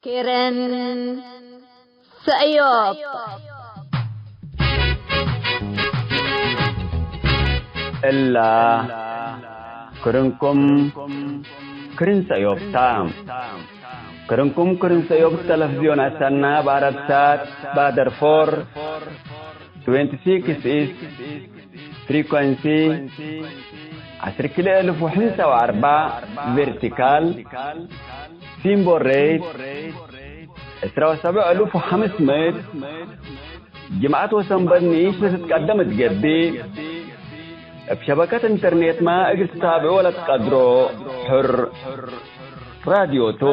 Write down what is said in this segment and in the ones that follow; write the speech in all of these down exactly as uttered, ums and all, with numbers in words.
ክርን ሰእዮብ። እላ ክርንኩም ክርን ሰእዮብ ታ። ክርንኩም ክርን ሰእዮብ ተለፍዝዮን አሰና፣ በአረብሳት፣ ባደርፎር፣ ትዌንቲ ሲክስ ኢስት ፍሪኮንሲ፣ ዐስር ክልኤ እልፍ ወሕምሳ ወአርበዕ ቬርቲካል፣ ሲምቦል ሬት፣ ዕስራ ወሰብዕ እልፍ ወሐምስ ምእት፣ ጅምዐት ወሰንበት ንኢሽ ለትትቀደም እት ገብእ፣ እብ ሸበከት ኢንተርኔትመ እግል ትታብዖ ለትቀድሮ ሕር ራድዮ ቱ።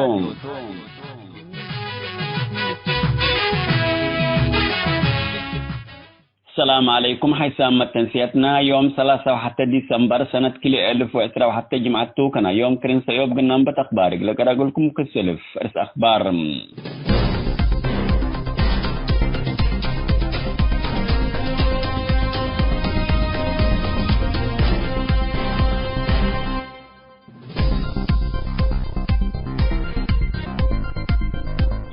ሰላም ዐለይኩም። ሐይሳም መተንስያትና ዮም ሰላሳ ወሐተ ዲሰምበር ሰነት ክልኤ እልፍ ወዕስራ ወሐተ ጅምዐት ቱ። ከና ዮም ክርን ሰእዮብ ግናንበት አክባር እግለ ቀረግልኩም ክስልፍ እርስ አክባር።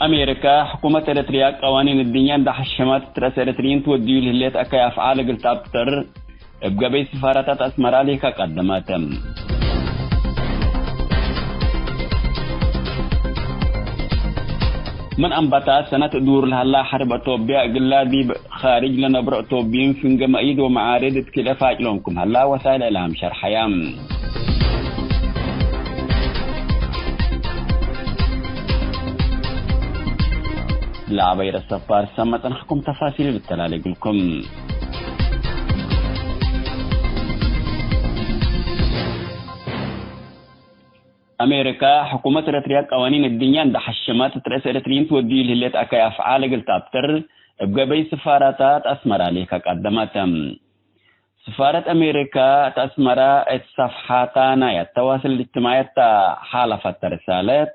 አሜሪካ፣ ሕኩመት ኤረትርያ ቀዋኒን እድንያ እንደ ሐሸመት፣ ትረስ ኤረትርይን ትወድዩ ለህሌት አከይ አፍዓል እግል ተአብጥር፣ እብ ገበይ ስፋራታት አስመራ ሌከ ቀደመት። ምን አንበታት ሰነት ዱር ለሀላ ሐርብ አቶብያ እግላ ዲብ ካርጅ ለነብሮ አቶብይን ፍንገ መእይድ ወመዓርድ እት ክልኤ ፋጭሎም ክም ሀላ ወሳይል እዕላም ሸርሐያ። ለዐበይ ረሰፋር ሰመ ጸንሐኩም ተፋሲል ልተላሌ እግልኩም። አሜሪካ፣ ሕኩመት ኤረትርያ ቀዋኒን እድንያ እንደ ሐሸመት፣ ትረስ ኤረትርይን ትወድዩ ለህሌት አከይ አፍዓል እግል ተአብጥር፣ እብ ገበይ ስፋራታት አስመራ ሌከ ቀደመት። ስፋረት አሜሪካ እት አስመራ እት ሰፍሓታ ናይ አተዋስል እልእጅትማዒ እተ ሐለፈተ ርሳለት፣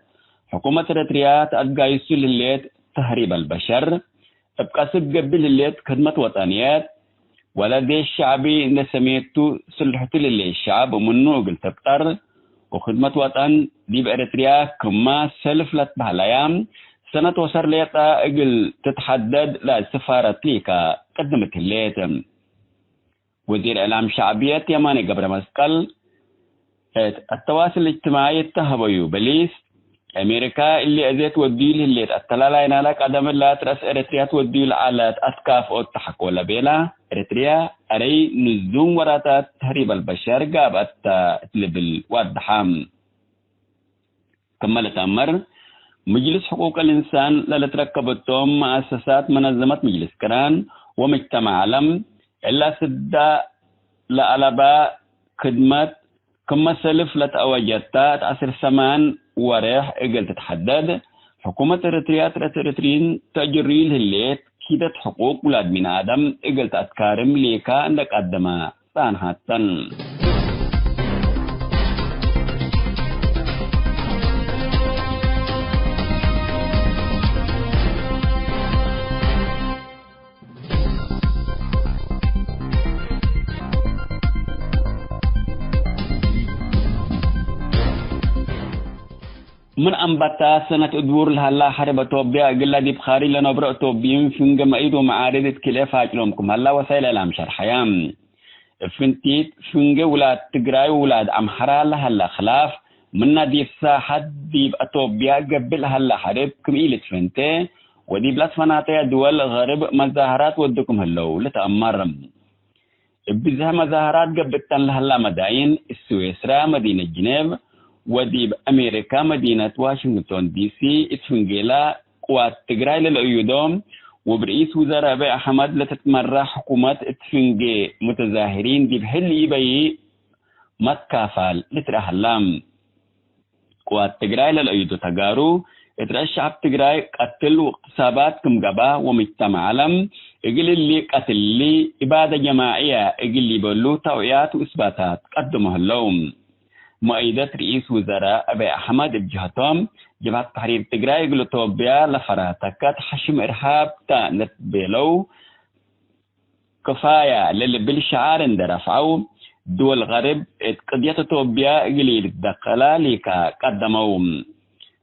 ሕኩመት ኤረትርያ ተአትጋይሱ ለህሌት ተህሪብ አልበሸር፣ እብ ቀስብ ገብእ ለህሌት ክድመት ወጠንየት፣ ወለዴ ሸዕቢ እንደ ሰሜቱ ስልሕቱ ለህሌት ሸዕብ ምኑ እግል ትብጠር፣ ወክድመት ወጠን ዲብ ኤረትርያ ክመ ሰልፍ ለትበህለያ ሰነት ወሰር ሌጠ እግል ትትሐደድ ለስፋረት ሊከ ቅድምት ህሌት። ወዚር እዕላም ሸዕብየት የማነ ገብረ መስቀል እት አተዋስል እጅትማዒ እተ ሀበዩ በሊስ፣ አሜሪካ እሊ አዜ ትወድዩ ለህሌት አተላላይ ናላ ቀደም እላ ትረስ ኤረትርያ ትወድዩ ለዐለት አትካፍኦት ተሐቆለ ቤላ፣ ኤረትርያ አረይ ንዙም ወራታት ተህሪብ አልበሸር ጋብአት ተ እት ልብል ዋድሐ። ክመ ለተአመር፣ ምጅልስ ሕቁቅ ልእንሳን ለልትረከበቶም መአሰሳት መነዘመት ምጅልስ ቅራን ወምጅተመዕ ዐለም፣ እላ ስዳ ለአለባ ክድመት ክመ ሰልፍ ለተአወጀት ተ እት ዐስር ሰማን ወሬሕ እግል ትትሐደድ፣ ሕኩመት ኤረትርያ ትረት ኤረትርይን ተአጅርዩ ለህሌት ኪደት ሕቁቅ ውላድ ሚን አደም እግል ተአትካርም ሌካ እንደ ቀደመ ጸንሐተን። ምን አንበታ ሰነት እድቡር ለሀላ ሐርብ አቶብያ፣ እግላ ዲብ ካርጅ ለነብሮ አቶብይን ፍንገ መኢድ ወመዓርድ እት ክልኤ ፋጭሎም ክም ሀላ ወሳይል እዕላም ሸርሐያ። እብ ፍንቲት ፍንጌ ውላድ ትግራይ ወውላድ አምሐራ ለሀላ ክላፍ፣ ምና ዲብ ሳሐት ዲብ አቶብያ ገብእ ለሀላ ሐርብ ክም ኢልትፈንቴ፣ ወዲብ ለትፈናተያ ድወል ገርብ መዛሀራት ወድኩም ህለው ልትአመር። እብ ብዝሐ መዛሀራት ገብእተን ለሀላ መዳይን፣ ስዌስራ፣ መዲነት ጅኔቭ፣ ወዲብ አሜሪካ መዲነት ዋሽንግቶን ዲሲ፣ እት ፍንጌላ ቅዋት ትግራይ ለለአዩዶ፣ ወብርኢስ ውዘራእ አብይ አሕመድ ለትትመረሕ ሕኩመት እት ፍንጌ ሙተዛሂሪን ዲብ ሕሊ ኢበይ መትካፋል ልትረአ ሀላ። ቅዋት ትግራይ ለለአዩዶ ተጋሩ፣ እት ረአስ ሸዐብ ትግራይ ቀትል ወእቅትሳባት ክም ገብአ ወምጅተመዕ ዐለም እግል እሊ ቀትል እሊ፣ ኢባደ ጀማዕየ እግል ሊበሉ ተውዕያት ወእስባታት ቀድሞ ህለው። መአይደት ርኢስ ውዘራእ አብይ አሕመድ እብ ጀሀቶም፣ ጀብሀት ተሕሪር ትግራይ እግል ቶብያ ለፈራተከት ሐሽም እርሃብ ተ ንትቤለው፣ ክፋያ ለልብል ሸዓር እንደ ረፍዐው፣ ድወል ገርብ እት ቅድየት ቶብያ እግል ኢልትደከላ ሊካ ቀደመው።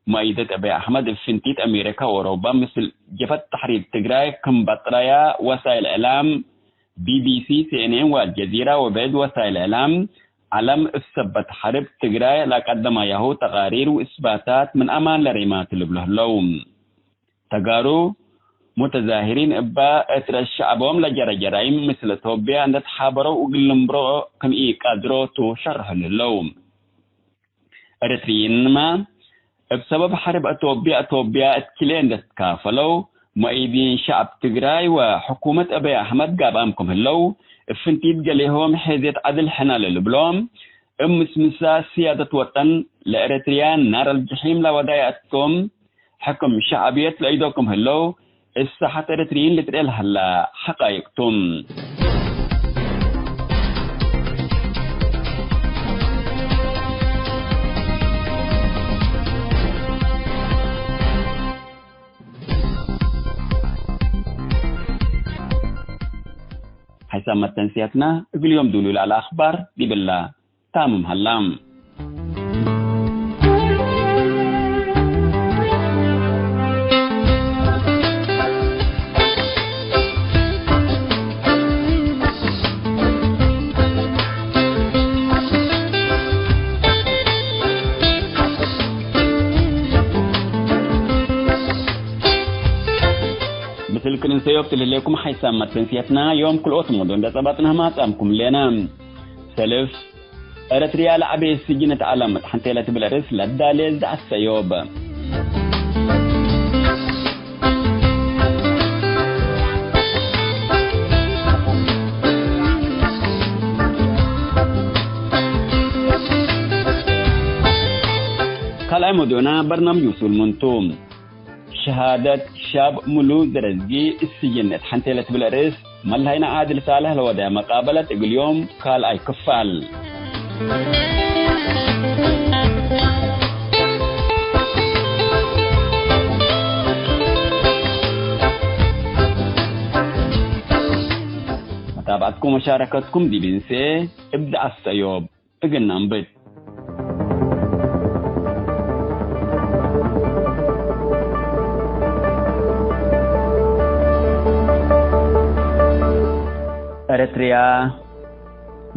መእይደት አብይ አሕመድ እብ ፍንቲት አሜሪካ ወአውሮባ ምስል ጀብሀት ተሕሪር ትግራይ ክም በጥረያ ወሳይል እዕላም፣ ቢ ቢ ሲ፣ ሲ ኤን ኤን ወአልጀዚራ ወብዕድ ወሳይል እዕላም ዐለም እብ ሰበት ሐርብ ትግራይ ለቀደማያሁ ተቃሪር ወእስባታት ምን አማን ለሬማቱ ልብሎ ህለው። ተጋሩ ሙተዛሂሪን እበ እት ረአስ ሸዐቦም ለጀረ ጀራይም ምስል ቶብያ እንዴ ተሓበረው እግል ልንብሮ ክም ኢቀድሮ ቱ ሸርሑ ለህለው። ኤረትርይንመ፣ እብ ሰበብ ሐርብ አቶብያ፣ አቶብያ እት ክልኤ እንዴ ትካፈለው፣ መእይዲን ሸዐብ ትግራይ ወሕኩመት አብይ አሕመድ ጋብአም ክም ህለው፣ እብ ፍንቲት ገሌሆም ሔዝየት ዐድል ሕነ ለልብሎም፣ እብ ምስምሳ ስያደት ወጠን ለኤረትርያ ናር አልጀሒም ለወዳይ አቶም፣ ሕክም ሸዐብየት ለአይዶ ክም ህለው፣ እሳሐት ኤረትርይን ልትርኤ ለሀላ ሐቃይቅ ቱ። ሐይሳም መተንስያትና እግል ዮም ዱሉል አልአኽባር ዲብላ። ታምም ሀላም። ምስል ክል እንሰዮብ ትልህሌኩም ሐይሳም መተንስየትና ዮም ክልኦት ሞዶ እንደ ጸባጥና ማጻምኩም ሌና። ሰልፍ ኤረትርያ ለዐቤ ስጅን እት ዐለም እት ሐንቴ ለትብል ርእስ ለዳሌ ዘአሰዮብ። ካልኣይ መውዱዕና በርናምጅ ውሱል ምንቱ። ሸሃደት ሻብ ሙሉ ዘረዝጊ እስጅን እት ሐንቴ ለትብል ርእስ፣ መልሀይነ ዓድል ሳልሕ ለወደ መቃበለት እግል ዮም ካልኣይ ክፋል። መታብዐትኩም ወሻረከትኩም ዲብ እንሴ እብ ዘአሰዮብ። እግል ነአንብት። ኤረትርያ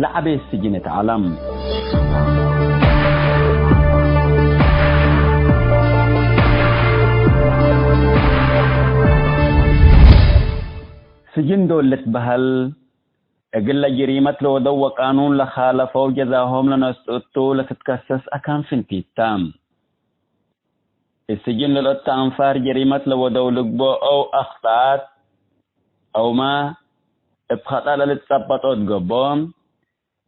ለዐቤ ስጅን እት ዐለም። ስጅን ዶል ልትበሀል፣ እግለ ጀሪመት ለወደው ወቃኑን ለኻለፈው ጀዛሆም ለነስኡ እቱ ለትትከሰስ አካን ፍንቲት ተ። እት ስጅን ለልአቱ አንፋር ጀሪመት ለወደው ልግበኦ አው አክጠአት አውመ እብ ኸጠእ ለልትጸበጦ እት ገብኦ፣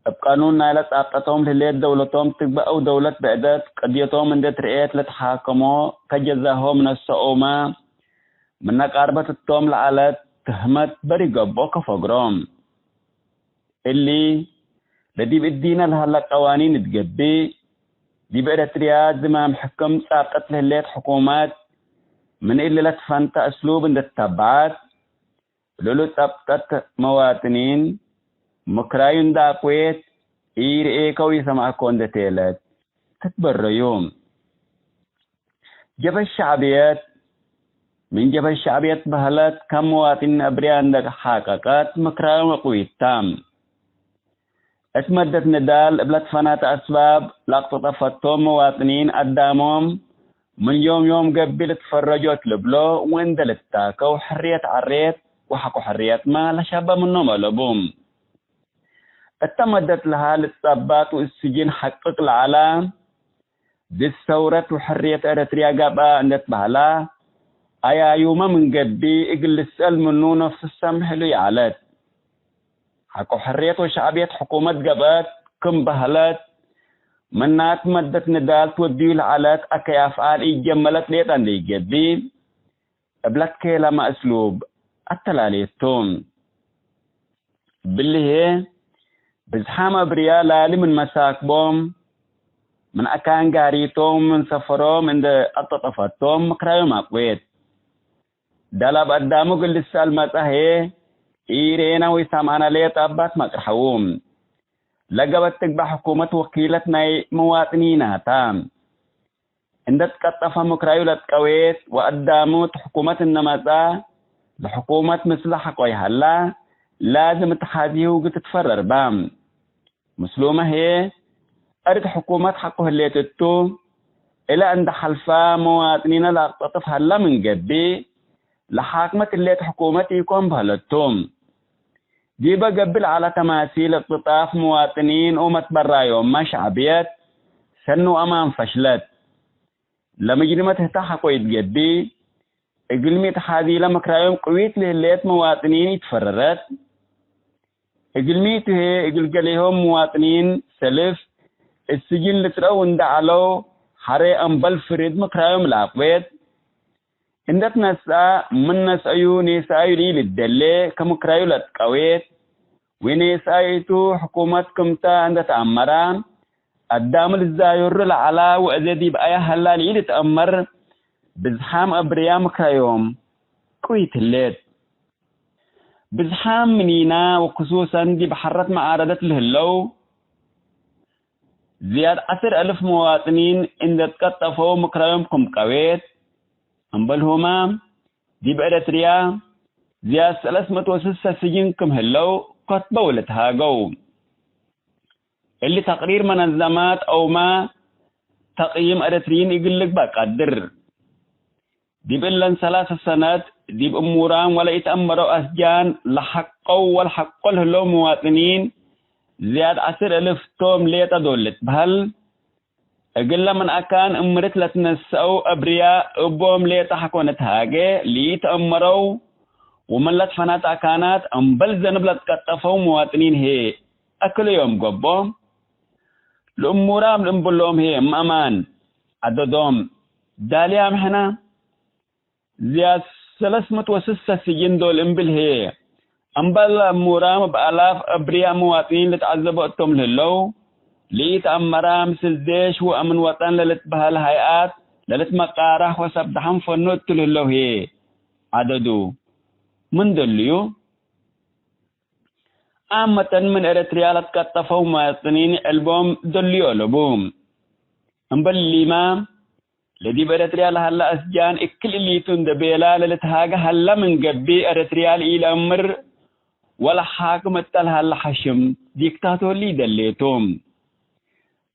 እብ ቀኑን ናይለ ጻብጠቶም ለህሌት ደውለቶም ትግበእ አው ደውለት ብዕደት ቅድየቶም እንዴ ትርኤት ለተሓከሞ ከጀዛሆም ነሰኦመ፣ ምነ ቃርበት እቶም ለዐለት ትህመት በሪ ገብኦ ከፈግሮ። እሊ፣ ለዲብ እዲነ ለሀለ ቀዋኒን እት ገብእ፣ ዲብ ኤረትርያ ዝማም ሕክም ጻብጠት ለህሌት ሕኩመት፣ ምን እሊ ለትፈንተ እስሉብ እንዴ ትተበዐት፣ ለእሉ ጸብጠት መዋጥኒን፣ ምክራዩ እንዴ አቅዌት፣ ኢርኤከ ወኢሰምዐኮ እንዴ ቴለት ትትበረዩ። ጀብሀት ሸዕብየት፣ ምን ጀብሀት ሸዕብየት በህለት፣ ከም መዋጥኒን አብርያ እንዴ ሓቀቀት፣ ምክራዮም አቅዊት ተ። እት መደት ንዳል እብ ለትፈናተ አስባብ ለአቅጠጠፈቶም መዋጥኒን አዳሞም ምን ዮም ዮም ገብእ ልትፈረጆ እት ልብሎ ወእንዴ ልታከው ሕርየት ዐሬት ወሐቆ ሕርየትመ ለሻበ ምኖም አለቡ። እተ መደት ለሀ ልትጸባጥ ወእት ስጅን ሐቅቅ ለዐላ፣ ዲድ ሰውረት ወሕርየት ኤረትርያ ገብአ እንዴ ትበህላ፣ አያዩመ ምን ገብእ እግል ልስአል ምኑ ነፍሱ ሰምሕ ህሉይ ዐለት። ሐቆ ሕርየት ወሸዕብየት ሕኩመት ገብአት ክም በህለት፣ ምናት መደት ንዳል ትወድዩ ለዐለት አከይ አፍዓል ኢጀመለት ሌጠ እንዴ ኢገብእ፣ እብ ለትኬለመ እስሉብ አተላሌቱ። እብሊ ህዬ፣ ብዝሓም አብርያ ላሊ ምን መሳክቦም፣ ምን አካን ጋሪቶም፣ ምን ሰፈሮም እንዴ አጠጠፈቶም ምክራዮም አቅዌት። ዳላብ አዳሙ እግል ልስአል መጽአ ህዬ፣ ኢሬነ ወኢሰምዐነ ሌጠ እባት መቅርሐዉ። ለገበት ትግበእ ሕኩመት ወኪለት ናይ መዋጥኒናታ። እንደ ትቀጠፈ ምክራዩ ለትቀዌት ወአዳሙ እት ሕኩመት እንደ መጽአ፣ ለሕኩመት ምስለ ሐቆ ይሀላ፣ ላዝም እት ሐዚሁ እግል ትትፈረር በ። ምስሉመ ህዬ፣ እርድ ሕኩመት ሐቆ ህሌት እቱ፣ እለ እንደ ሐልፋ መዋጥኒነ ለአቅጠጥፍ ሀላ ምን ገብእ፣ ለሓክመት ህሌት ሕኩመት ኢኮን በህለቱ። ዲበ ገብእ ለዐለ ተማሲል እቅትጣፍ መዋጥኒን ወመትበራዮምመ ሸዕብየት፣ ሰኒ ወአማን ፈሽለት። ለምጅሪመት ህተ ሐቆ ኢትገብእ፣ እግልሚ እት ሐዚለ ምክራዮም ቅዊት ለህሌት መዋጥኒን ኢትፈረረት። እግልሚ ቱ ህዬ፣ እግል ገሌሆም መዋጥኒን ሰልፍ እት ስጅን ልትረአው እንደ ዐለው፣ ሐሬ አምበል ፍርድ ምክራዮም ለአቅቤት። እንደ ትነስአ፣ ምን ነስአዩ ኔስአዩ ለኢልደሌ፣ ከምክራዩ ለትቀዌት፣ ወኔስአዩ እቱ ሕኩመት ክምተ እንደ ተአመረ፣ አዳም ልዛዮሩ ለዐላ ወአዜ ዲብ አየ ሀላ ለኢልትአመር፣ ብዝሓም አብርያ ምክራዮም ቅዊት ህሌት። ብዝሓም ምኒና ወክሱሰን ዲብ ሐረት መዓረደት ለህለው ዝያድ ዐስር አልፍ መዋጥኒን እንዴ ትቀጠፈው ምክራዮም ክም ቀዌት፣ እምበልሁመ ዲብ ኤረትርያ ዝያድ ሰለስ ምእት ወስሰ ስጅን ክም ህለው ከትበው ለትሃገው። እሊ ተቅሪር መነዘማት አውመ ተቅይም ኤረትርዪን እግል ልግበእ ቀድር። ዲብ እለን ሰላሰ ሰነት፣ ዲብ እሙራም ወለኢተአመረው አስጃን ለሐቀው ወለሐቆ ለህለው መዋጥኒን፣ ዝያድ ዐስር እልፍ ቶም ሌጠ ዶል ልትበህል። እግለ ምን አካን እምርት ለትነሰአው አብርያ፣ እቦም ሌጠ ሐቆ ንትሃጌ፣ ለኢተአመረው ወምን ለትፈናተ አካናት፣ እምበል ዘንብ ለትቀጠፈው መዋጥኒን ህዬ፣ አክለ ዮም ገብኦ። ለእሙራም ለእምብሎም ህዬ፣ እም አማን ዐደዶም ዳልያም ሕነ። ዝያድ ሰለስ ምእት ወስሰ ስጅን ዶል እምብል ህዬ፣ እምበል ሙራም እብ አላፍ አብርያ መዋጥኒን ልትዐዘቦ እቶም ለህለው፣ ለኢተአመረ ምስል ዴሽ ወአምን ወጠን ለልትበህል ሀይአት ለልትመቃረሕ ወሰብ ደሐን ፈኑ እቱ ለህለው ህዬ፣ ዐደዱ ምን ደልዩ? አመተን ምን ኤረትርያ ለትቀጠፈው መዋጥኒን ዕልቦም ደልዩ አለቡ። እምበል ሊማ፣ ለዲብ ኤረትርያ ለሀለ አስጃን እክል እሊቱ እንዴ ቤላ ለልትሃገ ሀለ ምን ገብእ፣ ኤረትርያ ለኢለአምር ወለሓክም እተ ለሀለ ሐሽም ዲክታቶር ለኢደሌ ቱ።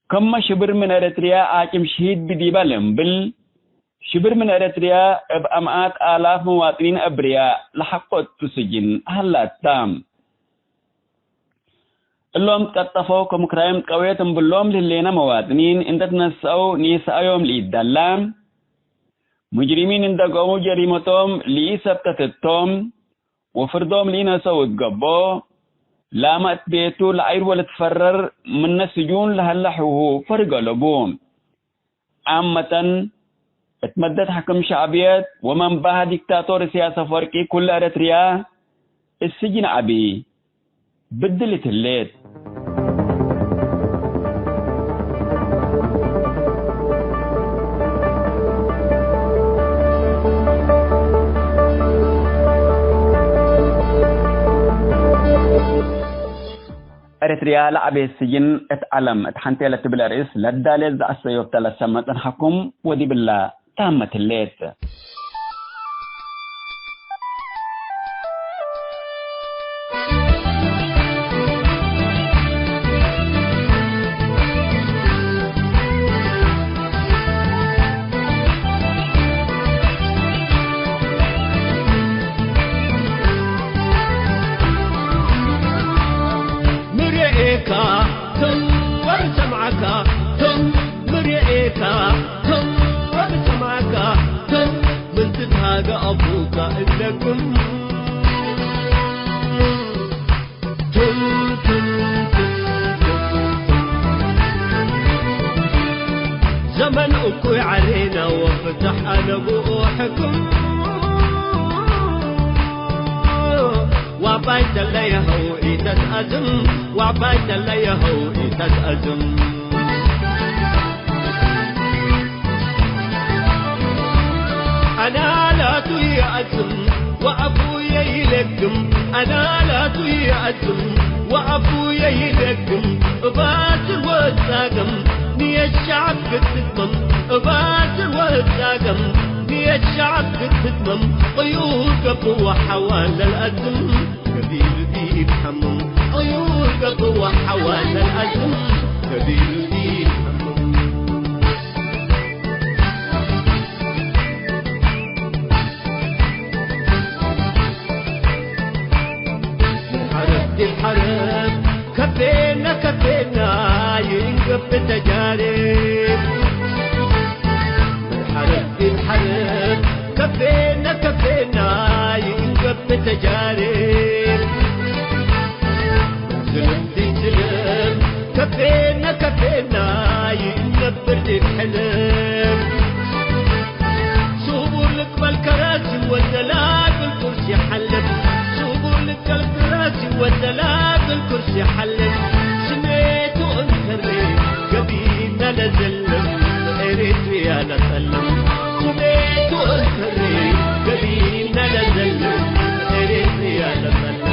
ክመ ሽብር ምን ኤረትርያ አጭም ሽሂድ ብዲበ ለእምብል፣ ሽብር ምን ኤረትርያ እብ አምኣት አላፍ መዋጥኒን አብርያ ለሐቆ እቱ ስጅን ሀላታ። እሎም ትቀጠፈው ከምክራዮም ትቀዌት እምብሎም ለህሌነ መዋጥኒን እንዴ ትነሰአው ኔሰአዮም ለኢደላ፣ ሙጅሪሚን እንዴ ገሙ ጀሪመቶም ለኢሰብተት እቶም ወፍርዶም ለኢነሰአው እት ገብኦ፣ ላመ እት ቤቱ ለዐይር ወለትፈረር ምነ ስጁን ለሀለ ሕሁ ፈርግ አለቡ። ዓመተን፣ እት መደት ሕክም ሸዕብየት ወመንባህ ዲክታቶር እስያስ አፈወርቂ ኩለ ኤረትርያ እት ስጅን ዐቢ ብድል እት ህሌት። ኤረትርያ ለዐቤት ስጅን እት ዐለም እት ሐንቴ ለትብል አርእስ ለዳሌት ዘአሰዮብተ ለሰምዕ ጸንሐኩም ወዲብላ ታመት ህሌት። ምርኤካ ቶም ወብሰምዓካ ቶም ምርኤካ ቶም ወብሰምዓካ ቶም ምን ትትሃገ አፉካ እለክም ቶም ቶም ቶም ቶም ቶም ዘመን እኩይ ዐሌና ወፍተሕ አነ ብኡ ሕክም ዋባይ ተለየኸው ኢተትአዝም ዋባይ ተለየኸው ኢተትአዝም። አናላቱ ይአዝም ወአፉየ ይለግም አናላቱ ይአዝም ወአፉየ ይለግም እባስር ወጻግም ንየት ሸዐብ ክትትመም እባዝር ወእትዳገም፣ ንየት ሸዐብ ክትትመም ቅዩር ገብእ ወሐዋን ለልአዝም፣ ገቢሉ ዲብ ሐሙም ቅዩር ገብእ ወሐዋን ለልአዝም፣ ገቢሉ ዲብ ሐሙም። ሐረብ ዲብ ሐረብ ከፌነ ከፌና ይእንገብእ ተጃርብ። ሐረብ ዲብ ሐረብ ከፌነ ከፌና ይእንገብእ ተጃርብ። ዝልም ዲብ ዝልም ከፌነ ከፌና ይእንገብእ ዲብ ሕልም። ስቡር ልቅበል ከራሲ ወደላግል ኩርሲ ሐልም። ስቡር ልቅበል ከራሲ ወደላግል ኩርሲ ሐልም። ስሜቱ እንከሬ ገቢና ለዘልም ኤሪትሪያ ለጸልም። ስሜቱ እንከሬ ገቢና ለዘልም ኤሪትሪያ ለጸልም።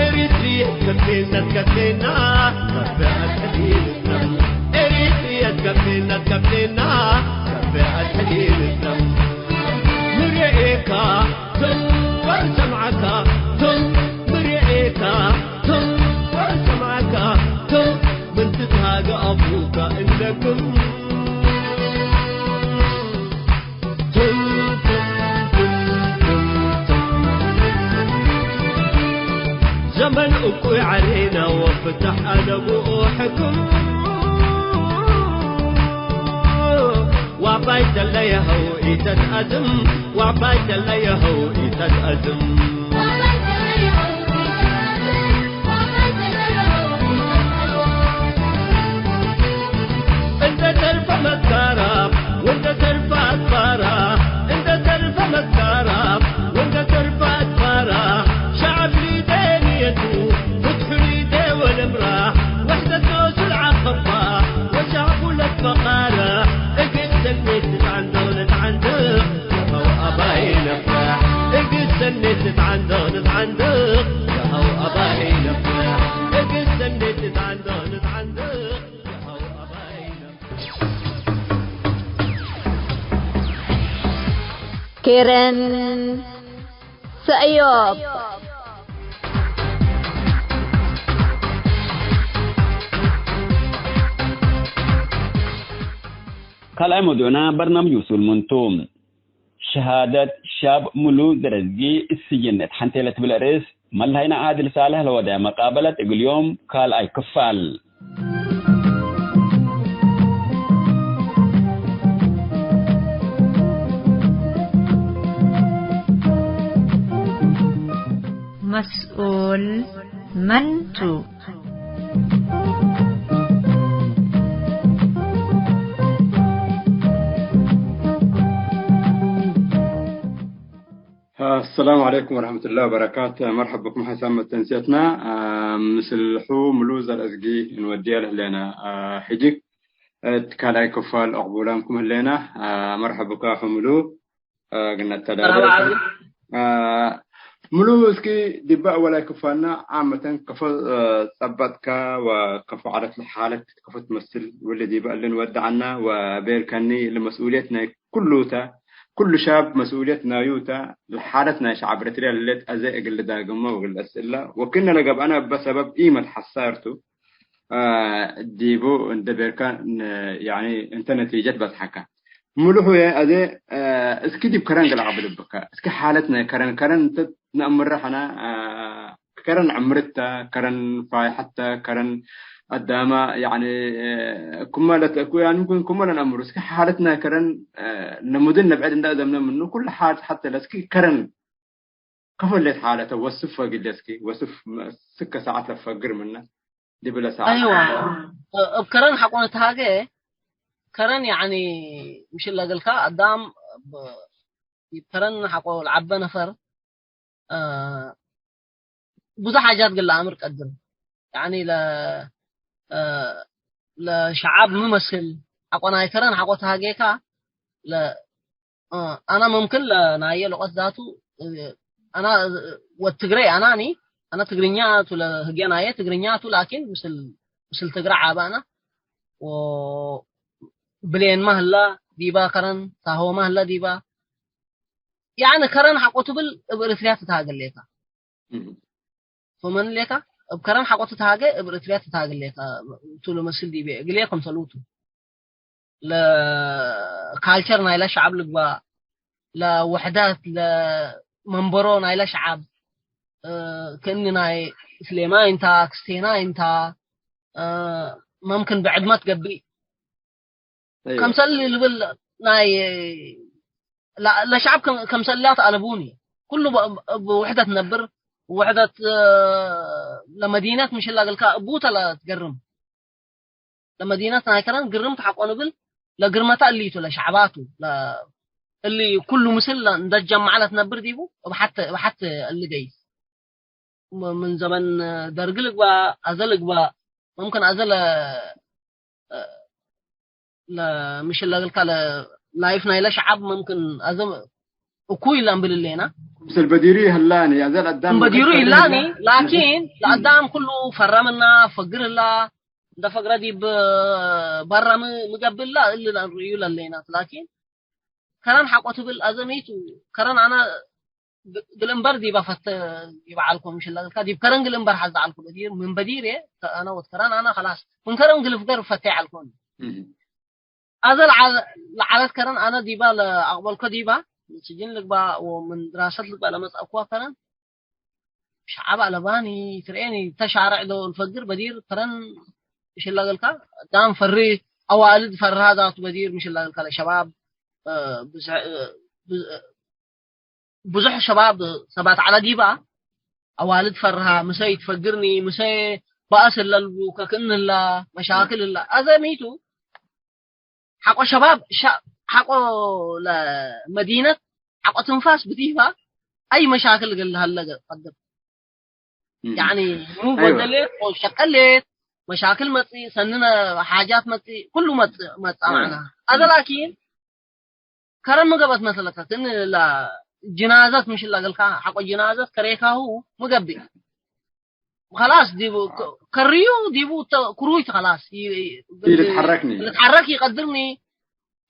ኤሪትሪየ ከፌና ከፌና ከፌ አትሐዲርና። ኤሪትሪየ ከፌና ከፌና ከፌ አትሐዲርና። ንርኤካ ቶም ወንሰምዓካ ቶም። ንርኤካ ቶም ወንሰምዓካ ቶም። ምን ትትሃገ አፉከ እለክም። ዘመን እኩይ ዐሌነ ወፍተሕ አለቡ ሕክም። ዋባይ ተለየኸው ኢተትአዝም፣ ዋባይ ተለየኸው ኢተትአዝም። እንደ ተርፈ መስካራ ወእንደ ተርፈ አትባራ፣ እንደ ተርፈ መስካራ ወእንደ ተርፈ አትባራ፣ ሸዐብ ሊዴ ንየቱ ፍትሑ ሊዴ ወለምራ፣ ወሕደት ኖሱ ለዐቀባ ወሸዕቡ ለትፈቃራ፣ እግል ሰኔት ንትዓንዶ ንትዓንድቅ። ለሀው አባይ ነፍራሕ፣ እግል ሰኔት ንትዓንዶ ንትዓንድቅ። ለሀው አባይ ነፍራሕ፣ እግል ሰኔት ንትዓንዶ ንትዓንድቅ። ለሀው አባይ ነፍራሕ። ኬረን ሰእዮብ። ካልኣይ መውዱዕና በርናምጅ ውሱል ምንቱ። ሸሃደት ሻብ ሙሉ ዘረዝጊ እስጅን እት ሐንቴ ለትብል ርእስ፣ መልሀይነ ዓድል ሳልሕ ለወደ መቃበለት እግል ዮም ካልኣይ ክፋል። መስኡል መን ቱ? አሰላሙ ዐለይኩም ወረሕመቱላሂ ወበረካቱ። መርሐብ ብኩም ሐሳብ መተንስየትና፣ አ፣ ምስል ሑ ምሉ ዘርእዝጊ እንወድየ ለህሌና፣ አ፣ ሕጅግ እት ካልኣይ ክፋል አቅቡላምኩም ህሌና። አ፣ መርሐብ ብካ አኺ ምሉ። አ፣ ግነት ተዳለ። መርሐባ ዓቢ። አ፣ ምሉ እስኪ ዲበ አወላይ ክፋልና ዓመተን ከፎ፣ አ፣ ጸበጥካ ወከፎ ዐለት ለሓለት ከፎ ትመስል ወለ ዲበ እሊ ንወድዐና ወቤልከኒ ለመስኡልየት ናይ ኩሉ ተ፣ ኩሉ ሻብ መስኡልየት ናዩ ተ፣ ለሓለት ናይ ሸዐብ ኤረትርያ ለሌት አዜ እግል ልዳግሞ ወእግል ለአስእላ ወክእነ ለገብአነ እበ ሰበብ ኢመትሐሳር ቱ። አ፣ ዲቡ እንደ ቤርካ ን-፣ ያኒ እንተ ነቲጀት በጽሐከ። ምሉሑ የ-፣ አዜ፣ አ፣ እስኪ ዲብ ከረን ገለ አቅብል ብከ። እስኪ ሓለት ናይ ከረን፣ ከረን እንተ ነአምረ ሐና፣ አ፣ ከረን ዕምርተ፣ ከረን ፋይሐተ፣ ከረን አዳማ፣ ያኒ፣ እ፣ ኩመ ለት-፣ ኩ-፣ ያኒ፣ ምክን ኩመ ለነአምሩ። እስከ ሓለትነ ከረን፣ እ፣ ለሙድን ለብዕድ እንዳ ዘምነ ምኑ፣ ኩሉ ሓለት ሐተ ለእስኪ ከረን ከፎ ሌት ሓለተ ወስፍ ፈግል ለእስኪ፣ ወስፍ መ-፣ እስከ ሰዓት ለፈግር ምነ፣ ዲብለ ሰዓት። አይዋ፣ እብ ከረን ሐቆ ንትሃጌ፣ ከረን ያኒ፣ ምሽል ለገልካ አዳም፣ ብ-፣ ከረን ሐቆ ለዐበ ነፈር፣ እ፣ ብዙሕ ሓጃት እግል ለአምር ቀድር። ያኒ ለ-፣ እ፣ ለሸዓብ ሚ መስል ሐቆ ናይ ከረን ሐቆ ተሃጌካ ለ-፣ እ፣ አና መምክን ለናየ ሉቀት ዛቱ፣ እ፣ አና ወድ ትግሬ አናኒ፣ አና ትግርኛ ቱ ለህግየ ናየ ትግርኛ ቱ፣ ላኪን ምስል፣ ምስል ትግረ ዓበ አና ወብሌንመ ህላ ዲባ ከረን፣ ሳሆመ ህላ ዲባ፣ ያኒ ከረን ሐቆ ትብል እብ ኤሪትርያ ትትሃገ ሌካ። እህ። ፈመን ሌካ፣ እብ ከረን ሐቆ ትትሃገ እብ ኤሪትርያ ትትሃገ ሌካ ቱ ለመስል ዲቤ፣ እግልዬ ክምሰሉ ቱ። ለካልቸር ናይለ ሸዐብ ልግባእ፣ ለውሕደት፣ ለመንበሮ ናይለ ሸዐብ፣ እ፣ ክእኒ ናይ ስሌማይ እንታ፣ ክስቴናይ እንታ፣ እ፣ መምክን ብዕድመ ትገብእ። አይወ። ከምሰል ልብል ናይ ለ-፣ ለሸዐብ ከም-፣ ከምሰልያት አለቡኒ። ኩሉ ብ-፣ ብውሕደት ነብር፣ ውሕደት፣ እ፣ ለመዲነት ምሽል ለገልካ እቡ ተ ለትገርም። ለመዲነት ናይ ከረን ግርምት ሐቆ ንብል፣ ለግርመታ እሊ ቱ ለሸዕባቱ፣ ለ-፣ እሊ ኩሉ ምስል ለ-፣ እንደ ጀማዕ ለትነብር ዲቡ፣ እብ ሐተ፣ እብ ሐተ እሊ ገይስ። ም-፣ ምን ዘመን ደርግ ልግባእ፣ አዘ ልግባእ፣ መምክን አዘ ለ-፣ ለምሽል ለእግልካ ለ-፣ ላይፍ ናይለ ሸዓብ መምክን አዘ እኩይ ለእምብል እሌና። ምስል በዲሩ ይህላኒ፣ አዘ ለአዳም ክም በዲሩ ይህላኒ፣ ላኪን ለአዳም ኩሉ ፈረምና፣ ፈግር ህላ፣ እንደ ፈግረ ዲብ በረ ሚ፣ ሚ ገብእ እላ እሊ ለእንርእዩ ለሌና። ላኪን ከረን ሐቆ ትብል አዘ ሚ ቱ፣ ከረን አነ ግ-፣ ግል እምበር ዲበ ፈተ ዲበ ዐልኮ ምሽል ለእግልካ፣ ዲብ ከረን ግል እምበር ሐዘ ዐልኮ በዲር፣ ምን በዲር እየ፣ ከአነ ወድ ከረን አነ ከላስ፣ ምን ከረን ግል ፍገር ፈቴ ዐልኮኒ። እህ። አዘ ለዐ-፣ ለዐለት ከረን አነ ዲባ ለአቅበልኮ ዲባ፣ ምን ስጅን ልግባእ ወምን ድራሰት ልግባእ ለመጽአኩዋ ከረን፣ ሸዐብ አለባኒ ትርኤኒ፣ እተ ሻርዕ ዶ ልፈግር በዲር ከረን ምሽል ለእግልካ፣ ዳም ፈሪ፣ አዋልድ ፈርሃ ዛቱ በዲር ምሽል ለእግልካ ለሸባብ፣ እ፣ ብዝሕ-፣ እ፣ ብዝ-፣ ብዙሕ ሸባብ ሰባት ዐለ ዲባ፣ አዋልድ ፈርሃ፣ ምሰ ኢትፈግርኒ፣ ምሰ በአስ ህለ ልብሉከ፣ ክእን ህላ፣ መሻክል ህላ። አዘ ሚ ቱ፣ ሐቆ ሸባብ፣ ሸ-፣ ሐቆ ለመዲነት፣ ሐቆ ትንፋስ ብዲባ፣ አይ መሻክል እግል ለሀለ ቀድር። እም። ያኒ ኑ አይወ። ወደሌት፣ ሸቀሌት፣ መሻክል መጽእ፣ ሰንነ ሓጃት መጽእ፣ ኩሉ መጽእ፣ መጽአ አይወ። ማዕና። አዘ እም። ላኪን፣ ከረን ሚ ገብአት መሰለከ፣ ክእኒ ለጅናዘት ምሽል ለእግልካ፣ ሐቆ ጅናዘት ከሬካሁ ሚ ገብእ። ከላስ ዲቡ፣ ከ-፣ ከርዩ ዲቡ ተ-፣ ክሩይ ተ-፣ ከላስ። ይ-፣ ይ-፣ ኢልትሐረክኒ። ልትሐረክ ይቀድርኒ፣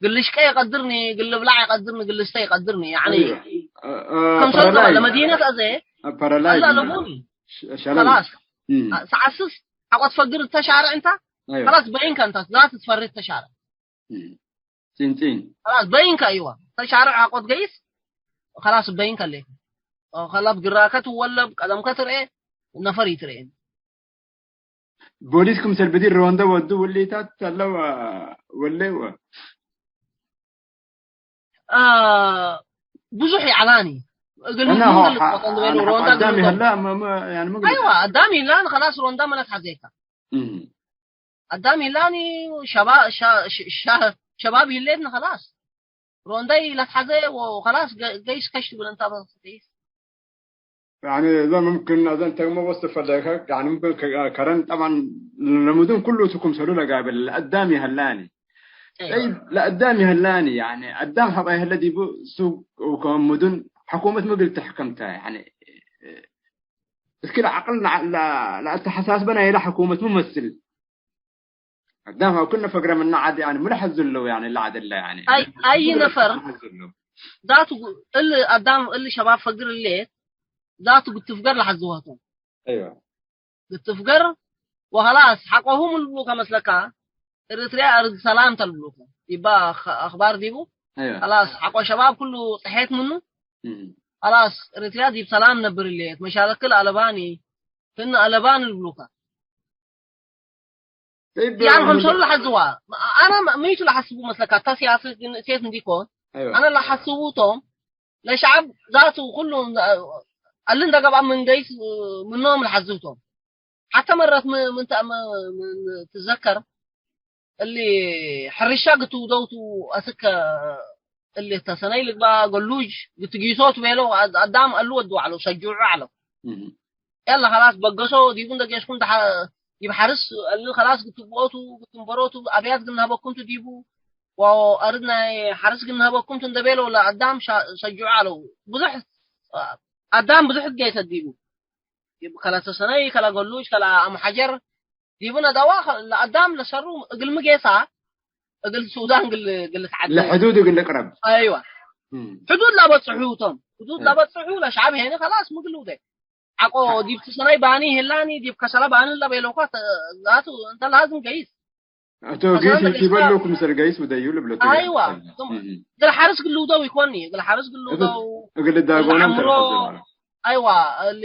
ግል ልሽቀ ይቀድርኒ፣ ግል ልብላዕ ይቀድርኒ፣ ግል ልስተ ይቀድርኒ። ያኒ፣ አይወ። እ፣ እ፣ ከምሰል ፓራላይ። ለመዲነት አዜ፣ ፓራላይ። አላ ለቡኒ። ሸ-፣ ሸለል። ከላስ። እም። ሰዓት ስስ ሐቆ ትፈግር እተ ሻርዕ እንታ፣ አይወ። ከላስ በይንከ እንታ፣ ዛት ትፈሪ እተ ሻርዕ። እም። ጺን ጺን። ከላስ በይንከ፣ አይዋ። ተሻርዕ ሐቆ ትገይስ፣ ከላስ በይንከ ሌከ። ከላስ ግራከ ትወለብ፣ ቀደምከ ትርኤ፣ ነፈር ኢትርኤ። ቦሊስ ክምሰል ብዲር ሮንደ ወዱ ውሊታት አለወ ወሌወ። አ፣ ብዙሕ ይዐላኒ። እግል እና ምን ሆ፣ እግል ሐ-፣ ትቆጠን ዝበሉ አነ ሮንዳ ሐቆ አዳም እግል ይሀላ፣ መ-፣ መ-፣ ያኒ ምን አይዋ፣ አዳም ይላን ከላስ ሮንዳ መለት ሐዜካ። እም። አዳም ይላኒ ሸባ-፣ ሸ-፣ ሸ-፣ ሸ-፣ ሸባብ ይሌትኒ ከላስ። ሮንዳይ ለትሐዘ ወከላስ ገ-፣ ገይስ ከሽ ትብል እንታ በስ ገይስ። ያኒ እዘ ሙምክን አዘ እንተ ክመ ወስፍ ፈለከ፣ ያኒ ሙምክን ከ-፣ ከረን ጠብዓን ለሙድን ኩሉ ቱ ክምሰሉ ለጋብል ለአዳም ይሀላኒ። እይ። ጠይብ፣ ለአዳም ይሀላኒ፣ ያኒ አዳም ሐቆ ይሀለ ዲቡ ሱቅ ወከም ሙድን ሕኩመት ምግል ተሕከምተ፣ ያኒ እስኪ ለዐቅል ለዐ-፣ ለ-፣ ለአተሐሳስበ ናይለ ሕኩመት ሚ መስል። አዳም አው ክነ ፈግረ ምነ ዐድ፣ ያኒ፣ ምን ሐዙ ለው፣ ያኒ፣ ለዐድ እለ፣ ያኒ፣ አይ፣ አይ ምን ነፈር ሐዙ ለው። ዛቱ እል አዳም እል ሸባብ ፈግር እሌ ዛቱ ግትፍገር ለሐዝወቱ። አይዋ። ግትፍገር ወኸላስ ሐቆሁ ምን ልብሉ ከመስለካ፣ ኤሪትሪያ አርድ ሰላም ተልብሉከ። ይባ አኽ-፣ አኽባር ዲቡ። አይዋ። ኸላስ ሐቆ ሸባብ ኩሉ ጽሔት ምኑ። እም። ኸላስ ኤሪትሪያ ዲብ ሰላም ነብር እሌት፣ መሻክል አለባኒ፣ ክእነ አለባን ልብሉካ። ጠይብ፣ ያን ምን ከምሰሉ ለሐዝዋ። አነ ም-፣ ምይቱ ለሐስቡ መስለካ፣ እታ ሲያሰት ግን እሴት እንዲኮን፣ አይዋ። አነ ለሐስቡ ቶም፣ ለሸዐብ ዛቱ ኩሉ፣ አሊ እንደ ገብአ ምን ገይስ ምኖም ለሐዝብ ቶም። ሐተ መረት ም-፣ ምን ተአመ-፣ ምን ትዘከር፣ እሊ ሕርሻ ግትውደውቱ አስከ እሊ ተሰነይ ልግባ ገሉጅ ግትጊሶ ትቤለው አድ-፣ አዳም አሉ ወዱ ዐለው፣ ሸጅዑ ዐለው። እህ። የላ ኸላስ በገሶ ዲቡ እንደ ጌስኩም ተሐ-፣ ዲብ ሐርስ እሊ ኸላስ ግትብኦቱ ግትንበሮቱ አብያት ግንሀበኩምቱ ዲቡ ወአርድ ናይ ሐርስ ግንሀበኩምቱ እንደ ቤለው ለአዳም ሸ-፣ ሸጅዑ ዐለው። ብዙሕ አዳም ብዙሕ ገይሰት ዲቡ። ዲብ ከለ ተሰነይ፣ ከለ ገሉጅ፣ ከለ አምሐጀር፣ ዲብነ ደዋ ለአዳም ለሰሩ እግልሚ ጌሳ፣ እግል ሱዳን ግል፣ ግል ተዓደ። ለሕዱድ እግል ልቅረብ። አይዋ። እም። ሕዱድ ለበጽሑ ቶም። ሕዱድ እም። ለበጽሑ ለሸዓብ ሄነ ከላስ ምግል ውደ። ሐቆ ሐ- ዲብ ትሰናይ ባኒ ሄላኒ፣ ዲብ ከሰለ ባኒ ለቤሎኳ ተ-፣ ዛቱ እንተ ላዝም ገይስ። አቶ ከሰለ ገይስ ለገይስ ይበሉ ካ- ክምሰል ገይስ ውደዩ ልብለቱ። አይዋ። እም። እም። ግል ሐርስ ግል ውደው ይኮኒ፣ ግል ሐርስ ግል እግል፣ ውደው እግል ዳጎናም እግል አምሮ ተርሐዘ ማለት። አይዋ፣ እሊ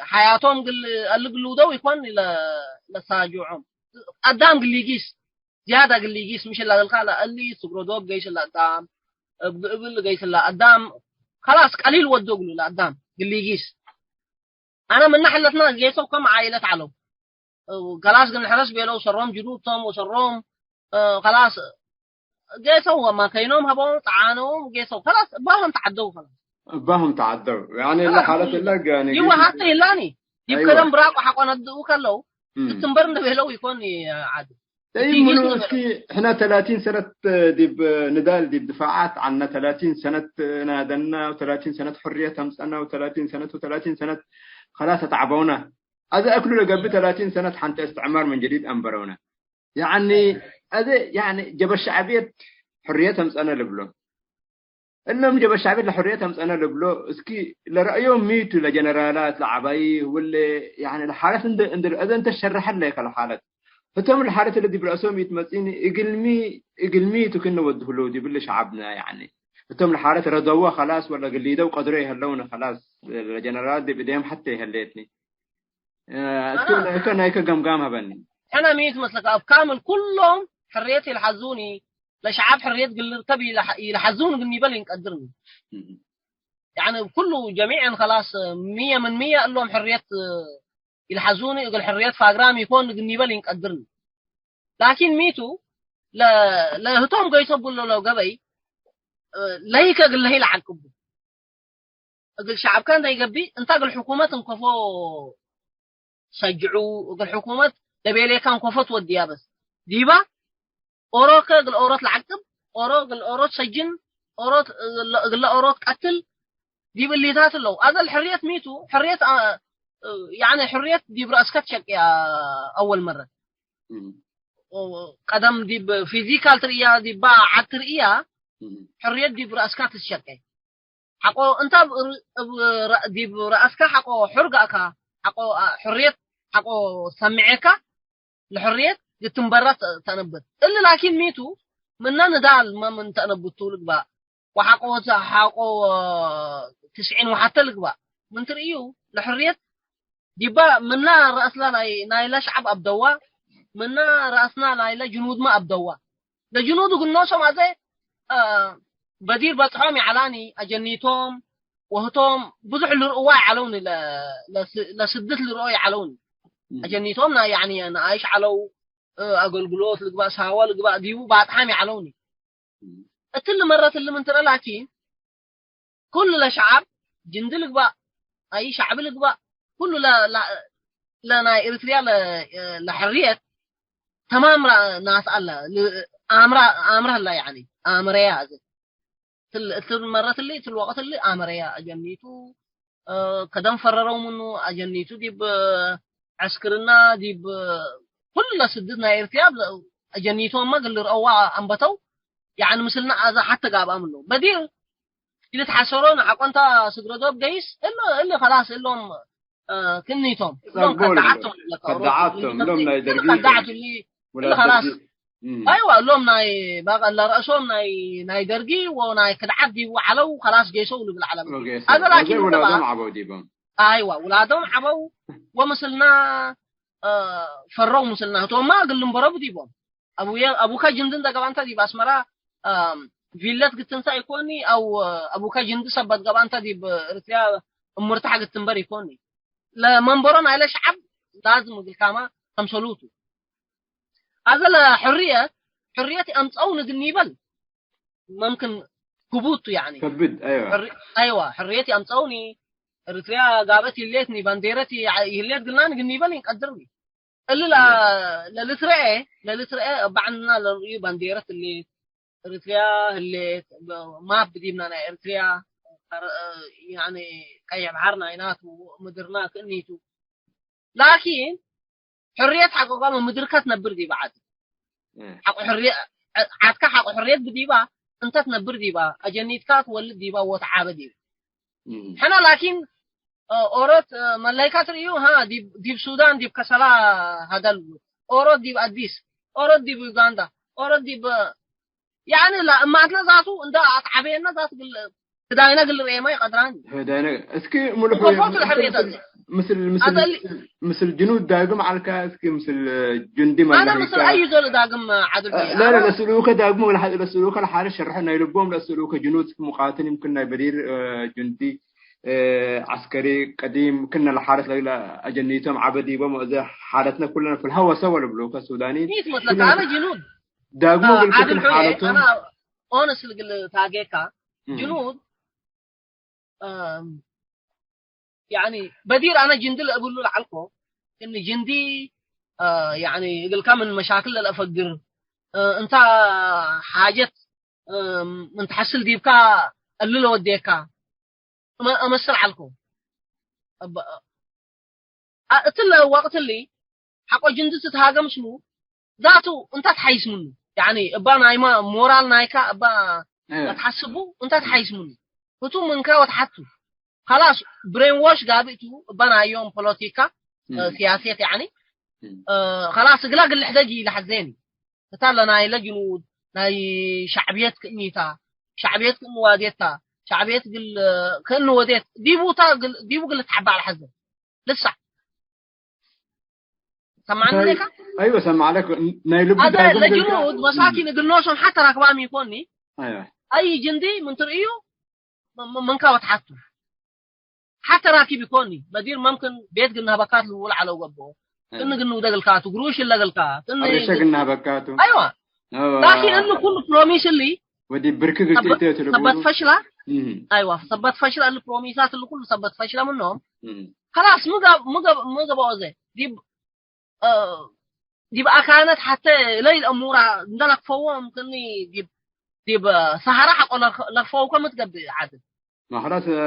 ሐያቶም ግል፣ እሊ ግል ውደው ይኮን ለ-፣ ለሳጅዖም። አዳም ግል ይጊስ፣ ዝያዳ ግል ይጊስ፣ ምሽ ላልካ ለእሊ ስግሮ ዶብ ገይስ ለአዳም፣ እብ-፣ እብል ገይስ ለአዳም፣ ከላስ ቀሊል ወዶ ግሉ ለአዳም ግል ይጊስ። አነ ምነ ሕለትና ጌሰው ከም ዓኢለት ዐለው። ከላስ ግን ሕረስ ቤለው፣ ሰሮም ጅኑድ ቶም ወሰሮም፣ እ፣ ከላስ ጌሰው ወማከይኖም ሀበው፣ ጠዓነዎም ጌሰው፣ ከላስ እባሆም ተዓደው፣ ከላስ። እባሆም ተዓደው። ያኒ ከላስ ለሓለት እለ ያኒ ይወ ጊዜ ሀተ ይላኒ፣ ዲብ አይዋ። ከደም ብራቁ ሐቆ ነድኡ ከለው፣ እም። እትንበር እንደ ቤለው ይኮን ዓድ። ጠይብ፣ እቲ ምኑ ጊዜ እስኪ ሕነ ተላቲን ሰነት ዲብ ንዳል፣ ዲብ ድፋዓት ዐልነ፣ ተላቲን ሰነት ናደና፣ ወተላቲን ሰነት ሕርየት አምጸና፣ ወተላቲን ሰነት፣ ወተላቲን ሰነት ከላስ አትዓበውና። አዜ አክሉ ለገብእ ተላቲን ሰነት ሐንተ እስትዕማር ምን ጀዲድ አንበረውነ። ያኒ አዜ ያኒ ጀበ ሸዕብየት ሕርየት አምጸነ ልብሎ። እሎም ጀበ ሸዕብየት ለሕርየት አምጸነ ልብሎ። እስኪ ለረአዮም ሚቱ ለጀነራላት ለዐባይ ወለ ያኒ ለሓለት እንደ፣ እንደ አዜ እንተ ሸረሐ ለይከ ለሓለት። ህቶም ለሓለት ለዲብ ረአሶም ኢትመጽእኒ እግልሚ፣ እግልሚ ቱ ክነ ወድህሉ ዲብሊ ሸዓብነ ያኒ። ህቶም ለሓለት ረደወ ከላስ ወለ ግሊደው ቀድሮ ይሀለውነ ከላስ ለጀነራላት ዲብ እዴም ሐቴ ይሀሌትኒ። እ፣ እስኪ አና ለእከ ናይከ ገምጋም ሀበኒ። ሕነ ሚ ትመስለከ፣ አብ ካምል ኩሎም ሕርየት ኢልሐዙኒ፣ ለሸዓብ ሕርየት ግል ልርከብ ኢልሐ-፣ ኢልሐዙን እግል ኒበል ኢንቀድርኒ። እህ። ያኒ ኩሉ ጀሚዕን ከላስ ሚየ ምን ሚየ እሎም ሕርየት ኢልሐዙኒ፣ እግል ሕርየት ፋግራም ኢኮን እግል ኒበል ኢንቀድርኒ። ላኪን ሚቱ ለ-፣ ለህቶም ገይሶ ብሎ ለው ገበይ፣ እ፣ ለይከ እግል ለህይ ለዐቅቡ። እግል ሸዐብከ እንተ ኢገብእ፣ እንተ እግል ሕኩመት እንኮፎ ሰጅዑ፣ እግል ሕኩመት ለቤሌካ እንኮፎ ትወድያ በስ። ዲባ ኦሮከ እግል ኦሮት ለዐቅብ፣ ኦሮ እግል ኦሮት ሰጅን፣ ኦሮት እግለ፣ እግለ ኦሮት ቀትል፣ ዲብ እሊታት እለው። አዘ ለሕርየት ሚቱ፣ ሕርየት፣ አ፣ ያኒ ሕርየት ዲብ ረአስከ ትሸቅያ አወል መረት። እም። ቀደም ዲብ ፊዚካል ትርእያ፣ ዲባ ዐድ ትርእያ፣ እም። ሕርየት ዲብ ረአስካ ትሸቄ። ሐቆ እንተ እብ ር-፣ እብ ረ-፣ ዲብ ረአስከ ሐቆ ሑር ገአካ፣ ሐቆ፣ አ፣ ሕርየት ሐቆ ሰምዔካ፣ ለሕርየት ግትምበረ ተ-፣ ተአነብት። እሊ ላኪን ሚቱ ምነ ንዳል መ ምን ተአነብቱ ልግባእ፣ ወሐቆ ተ-፣ ሐቆ ትስዒን ወሐተ ልግባእ። ምን ትርእዩ ለሕርየት ዲባ ምና ረአስላ ናይ፣ ናይለ ሸዐብ አብደዋ፣ ምና ረአስና ናይለ ጅኑድመ አብደዋ። ለጅኑድ እግል ኖሶም አዜ፣ አ፣ በዲር በጽሖም ይዐላኒ፣ አጀኒቶም ወህቶም ብዙሕ ልርእዋ ይዐለውኒ፣ ለ-፣ ለስ-፣ ለስድት ልርኦ ይዐለውኒ። እም። አጀኒቶም ናይ፣ ያኒ፣ ነኣይሽ ዐለው፣ እ፣ አገልግሎት ልግባእ፣ ሳወ ልግባእ ዲቡ ባጽሓም ይዐለውኒ። እም። እትሊ መረት እሊ ምን ትረ ላኪን፣ ኩሉ ለሸዓብ ጅንዲ ልግባእ፣ አይ ሸዕቢ ልግባእ፣ ኩሉ ለ-፣ ለ-፣ ለናይ ኤሪትሪያ ለ-፣ ለሕርየት ተማም ረ-፣ ናስ አለ፣ ል-፣ አምራ፣ አምራ ህላ ያኒ፣ አምረያ አዜ። ትል-፣ እትል መረት እሊ፣ እትል ወቅት እሊ አመረያ አጀኒቱ፣ እ፣ ከደም ፈረረው ምኑ አጀኒቱ ዲብ ዐስክርና ዲብ ኩሉ ለስድት ናይ ኤርትርያ አጀኒቶመ እግል ልርአዋ አንበተው፣ ያዕኒ ምስልና አዘ ሐተ ጋብአ ምኑ። በዲር ኢልትሐሰሮን ሐቆንታ ስግረዶብ ገይስ እሉ፣ እሉ ከላስ እሎም፣ እ፣ ክንይቶም፣ እሎም ጸግቦ ከዳዓቶም ለካ ከዳዓቶም፣ እሎም ናይ ደርጊ ከዳዓት እሊ፣ እሊ ወላ ከላስ ደርጊ። እም። አይዋ፣ እሎም ናይ ባቀ ለረእሶም ናይ፣ ናይ ደርጊ ወናይ ክድዓት ዲቡ ዐለው፣ ከላስ ጌሰው ልብል ዐለም። ኦኬ፣ አገ ላኪን አገ ወላዶም ዐበው ዲቦም። አይዋ፣ ውላዶም ዐበው ወምስልና፣ እ፣ ፈረው ምስልና። ህቶማ እግል ልንበሮ ብዲቦም። አቡየ-፣ አቡከ ጅንዲ እንደ ገብአ እንተ ዲብ አስመራ፣ እ፣ ቪለት ግትንሳ ኢኮኒ፣ አው አቡከ ጅንዲ ሰበት ገብአ እንተ ዲብ እርትርያ እምርታሕ ግትንበር ኢኮኒ። ለመንበሮ ናይለ ሸዐብ ላዝም እግልካማ ከምሰሉቱ። አዘ ለሕርየት፣ ሕርየት አምጸኡኒ እግል ኒበል መምክን ክቡድ ቱ፣ ያኒ ከብድ፣ አይዋ። ሕሪ-፣ አይዋ፣ ሕርየት ያምጸኡኒ፣ ኤርትርያ ጋብአት ህሌትኒ፣ ባንዴረት ይህሌት ግልናኒ እግል ኒበል ኢንቀድርኒ። እሊ ለ-፣ አይዋ። ለልትረኤ፣ ለልትረኤ እበ ዐንድና ለርእዩ ባንዴረት ህሌት፣ ኤርትርያ ህሌት፣ ማፕ ዲብና ናይ ኤርትርያ፣ ያኒ ቀይሕ በሐር ናይናቱ፣ ምድርና ክእኒቱ። ላኪን፣ ሕርየት ሐቆ ጋመ ምድርከ ትነብር ዲበ ዐድ። እም። ሐቆ ሕርየ-፣ ዐድከ ሐቆ ሕርየት ብዲባ፣ እንተ ትነብር ዲባ፣ አጀኒትካ ትወልድ ዲባ ወትዓበ ዲባ። እም። ሕነ ላኪን፣ እ፣ ኦሮት፣ እ፣ መለይካ ትርእዩ፣ ሃ፣ ዲብ፣ ዲብ ሱዳን፣ ዲብ ከሰላ ሀገል፣ ኦሮት ዲብ አዲስ፣ ኦሮት ዲብ ዩጋንዳ፣ ኦሮት ዲብ ያኒ ለእማትነ ዛቱ እንደ አትዓበየነ ዛቱ ግል-፣ ህዳይነ ግል ርኤማ ይቀድራን። ህዳይነ እስኪ ሙሉ ሆይ እንኮ ፎቱ ለሐርየት ምስል፣ አለ። ምስል፣ ምስል፣ አዘሊ ምስል ጅኑድ ዳግም ዐልካ እስኪ ምስል ጅንዲ አነ መላሂካ። ምስል አዩ ዞል ዳግም ዓድል አ፣ ሆይ ላ፣ ላ፣ አነ ለስእሉከ ዳግም ወለ ሐ-፣ ለስእሉከ ለሐርስ ሸርሐ ናይ ልቦም ለስእሉከ ጅኑድ እስኪ ሙቃትን ይምክን ናይ በዲር፣ እ፣ ጅንዲ፣ እ፣ ዐስከሪ ቀዲም ክነ ለሐርስ ለግለ አጀኒቶም ዐበ ዲቦም ወእዘ ሓለትነ ኩለነ ፍልሀወ ሰወ ልብሉከ ሱዳኒ። ይትመትለከ ኩለነ አነ ጅኑድ ዳግሞ አ፣ እግል ዓድል ክክል ሑዬ፣ ሓለቶም። አነ ኦነስ እግል ታጌካ፣ እም። ጅኑድ፣ አም፣ ያኒ፣ በዲር አነ ጅንዲ ለእብሉ ለዐልኮ፣ እኒ ጅንዲ፣ አ፣ ያኒ፣ እግልካ ምን መሻክል ለለአፈግር፣ አ፣ እንታ ሓጀት፣ አ፣ ምን ተሐስል ዲብካ እሊ ለወዴካ፣ እመ-፣ እመስል ዐልኮ። እበ-፣ አ፣ እትለ ወቅት እሊ ሐቆ ጅንዲ ትትሃገም ሽኑ ዛቱ እንታ ተሐይስ ምኑ። ያኒ እባ ናይማ ሞራል ናይካ እባ እህ። ለትሐስቡ እንታ ተሐይስ ምኑ። ህቱ ምንካ ወተሐቱ። ከላስ ብሬን ዎሽ ጋብእቱ እባ ናዮም ፖለቲካ፣ እህ። እ፣ ሲያሴት ያኒ፣ እህ። እ፣ ከላስ እግላ ግል ሕደጊ ለሐዜኒ። እታ ለናይለ ጅኑድ ናይ ሸዕብየት ክእኒታ፣ ሸዕብየት ክእኒ ዋዴታ፣ ሸዕብየት ግል ክእኒ ወዴት፣ ዲቡ እታ ግል፣ ዲቡ ግል ትሐባእ ለሐዘ። ልሳዕ። ሰማዕኒ አይ-፣ ሌካ? አይወ፣ ሰማዕ ለክ። ናይ ልቡ አደ ዳግም ለጅኑድ ገልካ። መሳኪን እግል ኖሶም ሐተ ራክባም ኢኮኒ። አይወ። አይ ጅንዲ ምን ትርእዩ ም-፣ ም-፣ ምንካ ወትሐቱ። ሐተ ራኪብ ኢኮኒ። በዲር መምክን ቤት ግል ነህበካት ልውል ዐለው ገብኦ። አይወ። ክእኒ ግል ንውደ እግልካቱ፣ ግሩሽ እለ እግልካ፣ ክእኒ አሬሸ ግል ነህበካቱ። አይወ። አዎ። ላኪን እሊ ኩሉ ፕሮሚስ እሊ ወዲ ብርክ ግጭት ሰበት፣ ትልቡ። ሰበት ፈሽላ። እህ። አይዋ፣ ሰበት ፈሽላ፣ እሊ ፕሮሚሳት እሊ ኩሉ ሰበት ፈሽላ ምኖም። እህ። ከላስ ምገ-፣ ምገ-፣ ምገበኦ ዘ ዲብ፣ እ፣ ዲብ አካነት ሐተ ለይል እሙራ እንደ ለክፈዎም ክኒ ዲብ፣ ዲብ ሰሃራ ሐቆ ለክ-፣ ለክፈው ከምትገብእ ዓድል። ማህራት፣ እ፣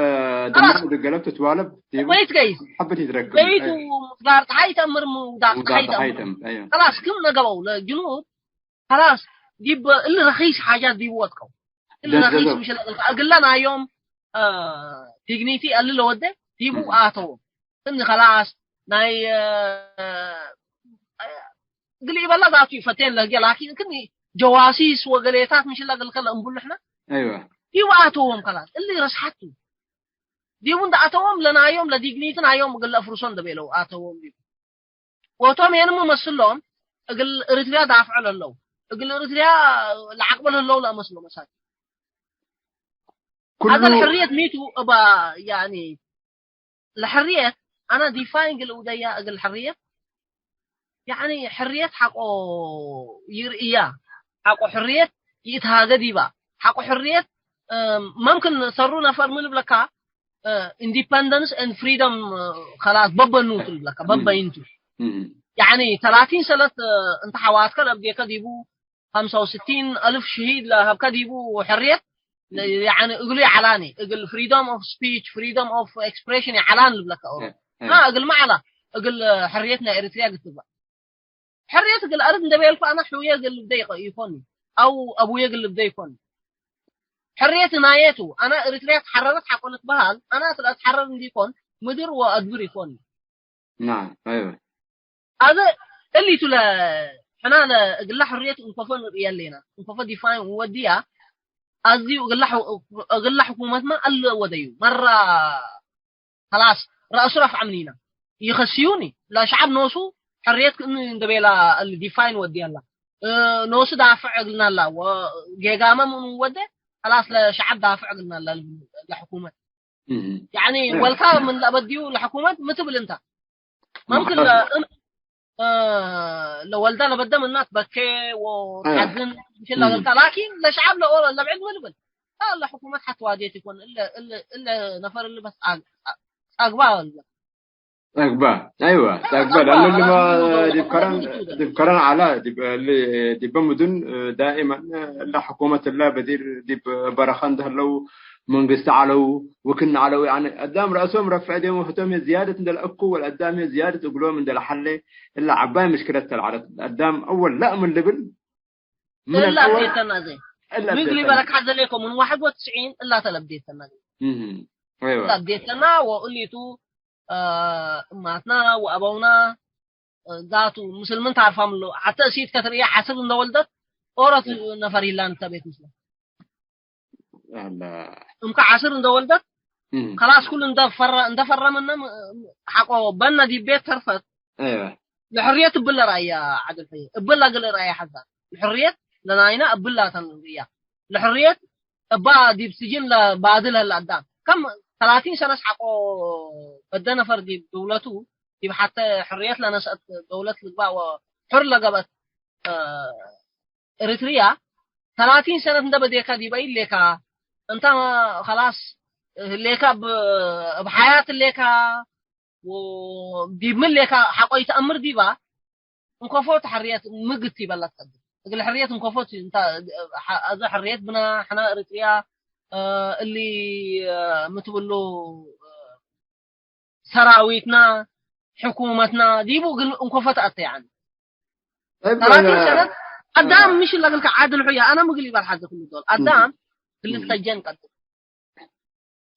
ከላስ። ደማን ድገለብ ትትዋለብ ዲብ ወይት ገይስ። ሐብት ይትረክብ። ወይቱ አይዋ። ሙዳር ፀሐይ ተምር፣ ሙዳር ሙዳር ፀሐይ ፀሐይ ተምር። ተም-፣ አይዋ። ከላስ ክም ነገበው ለጅኑድ ከላስ ዲብ እሊ ረኺስ ሓጃት ዲቡ ወድቀው። እሊ ረኺስ ደዘዘው። ምሽ ለእግልካ እግለ ናዮም፣ አ፣ ዲግኒቲ እሊ ለወደ ዲቡ እም። አተው። እኒ ከላስ ናይ፣ አ፣ እግል ኢበላ ዛቱ ይፈቴን ለህጌ፣ ላኪን ክኒ ጀዋሲስ ወገሌታት ምሽ ለእግልከ ለእንቡል ሕነ አይዋ። ዲቡ አተዎም ከላስ። እሊ ረስሓቱ። ዲቡ እንደ አተዎም ለናዮም ለዲግኒቲ ናዮም እግል ለአፍርሶ እንደ ቤለው አተዎም ዲቡ። ወቶም የንሙ መስሎም እግል እርትርያ ዳፍዖ ለለው፣ እግል እርትርያ ለዓቅበ ለለው ለመስሎ መሳኪን። ኩሉ አዘ ለሕርየት ሚቱ እባ፣ ያኒ፣ ለሕርየት አነ ዲፋይን ግል እውደያ እግል ሕርየት፣ ያኒ፣ ሕርየት ሐቆ ይርእያ፣ ሐቆ ሕርየት ይእትሃገ ዲባ፣ ሐቆ ሕርየት፣ እ፣ መምክን ሰሩ ነፈር ምን እብለካ፣ እ፣ ኢንዲፐንደንስ ኤንድ ፍሪደም፣ እ፣ ከላስ በበኑ ትብል ለካ፣ እም። በበይንቱ። እም። ያኒ ተላቲን ሰነት፣ እ፣ እንተ ሐዋትከ ለብዴከ ዲቡ፣ ሐምሳ ወስቲን አልፍ ሽሂድ ለሀብከ ዲቡ ሕርየት፣ ለ-፣ እም። ያኒ እግሉ ይዓላኒ፣ እግል ፍሪደም ኦፍ ስፒች፣ ፍሪደም ኦፍ ኤክስፕሬሽን ይዓላኒ ልብለካ ኦሮ። እ፣ እ። አ፣ እግል መዓላ፣ እግል ሕርየት ናይ ኤሪትሪያ ግትባ። ሕርየት እግል አርድ እንደ ቤልኩ አነ ሕውየ እግል ልብደ ይኮ-፣ ይኮኒ፣ አው አቡየ እግል ልብደ ይኮኒ። ሕርየት ናየቱ፣ አነ ኤሪትሪያ ተሐረረት ሐቆ ልትበሃል፣ አነ እት ለአትሐረር እንዲኮን፣ ምድር ወአድብር ይኮኒ። ናም፣ አይወ። አዘ እሊቱ ለ-፣ ሕና ለእግላ ሕርየት እንኮፈ ንርእየ ሌና፣ እንኮፈ ዲፋይን ወድያ፣ አዝዩ እግላ ሑ-፣ እግላ ሕኩመትመ አለ ወደዩ፣ መራ ከላስ፣ ረአሱ ረፍዐ ምኒና ይኸስዩኒ። ለሸዐብ ኖሱ ሕርየት ክእኒ እንደ ቤላ ዲፋይን ወድያላ። እ፣ ኖሱ ዳፍዕ እግልናላ። ወጌጋመ ምኑ ወደ ኸላስ ለሸዐብ ዳፍዕ እግልናላ ለሕኩመት። እህ። ያኒ እህ። ወልካ ምን ለአበድዩ ለሕኩመት ምትብል እንተ። መምክን ማዕረፍ። ለ-፣ እ፣ ለወልዳ ለበደ ምናት በኬ ወሐዝን እህ። ምሽል እህ። ለገልካ። ላኪን ለሸዐብ ለኦ-፣ ለብዕድ ምን ልብል? አ፣ ለሕኩመት ሐት ዋዴት ይኮን። እለ፣ እለ፣ እለ ነፈር እሊ በስ አ-፣ አ-፣ ጸግባ ወለ። ጸግባ። አይወ፣ አ፣ ጸግባ። ጸግባ። ለአነ ልማ ራሱ ዲብ ከረን፣ ዲብ ከረን ዐላ፣ ዲብ፣ ዲበ ምዱን ዳኢመን እለ ሕኩመት እለ በዲር ዲብ በረኸ እንደ ህለው መንግስት ዐለው፣ ውክና ዐለው፣ ያኒ አዳም ረአሶም ረፍዕ እዴሙ ህቶም ህዬ ዝያደት እንደ ለአኩ ወለአዳም ህዬ ዝያደት እግሎም እንደ ለሐሌ፣ እለ ዐባይ ምሽክለት ተልዓለት። አዳም አወል ለእምን ልብል ምን እላ አወል አብዴተና ዘይ እላ ምግሊ አብዴተና። በለክ ሐዘ ሌኮ ምን ዋሕድ ወትስዒን እላ ተለብዴተና ዘይ። እህ። አይወ። እላ አብዴተና ወእሊቱ፣ አ፣ እማትና ወአበውና ዛቱ ምስልምን ታርፋም ሎ። ሐተ እሲት ከትርእየ ዐስር እንደ ወልደት ኦሮት ነፈር ይላን እተ ቤት ምስለ። አላ። እምከ ዐስር እንደ ወልደት እም። ከላስ ኩሉ እንደ ፈረ-፣ እንደ ፈረመነ ም-፣ ሐቆ በነ ዲብ ቤት ተርፈት። አይወ። ለሕርየት እብለ ረአየ ዐድል ሕየ። እብለ እግል ረአየ ሐዛ። ለሕርየት ለናይና እብላ ተንርእያ። ለሕርየት እባ ዲብ ስጅን ለባድል ህለ አዳም። ከም ተላቲን ሰነት ሐቆ በደ ነፈር ዲብ ደውለቱ ዲብ ሐተ ሕርየት ለነስአት ደውለት ልግባእ ወሑር ለገብአት፣ እ፣ ኤሪትርያ ተላቲን ሰነት እንደ በዴካ ዲብ አይ ሌካ፣ እንተ ኸላስ ህሌካ እብ፣ እብ ሐያት ሌካ ወዲብ ምን ሌካ ሐቆ ኢተአምር ዲባ፣ እንኮፎ ተሐርየት ምግት ይበላት ቀድር። እግል ሕርየት እንኮፎ ቲ-፣ እንተ ሐ-፣ አዘ ሕርየት ብና፣ ሕና ኤሪትርያ፣ እ፣ እሊ፣ እ፣ ምትብሉ፣ እ፣ ሰራዊትና፣ ሕኩመትና፣ ዲቡ እግል እንኮፎ ተአተ፣ ያኒ። ጠይብ፣ ሰላሲን እ፣ ሰነት፣ አዳም እ፣ ምሽ ለእግልከ ዓድል ሑያ፣ አነ ምግል ይበል ሐዘ ክሉ ዶል። አዳም፣ እም፣ ክል እም። ሰጀን ቀድር።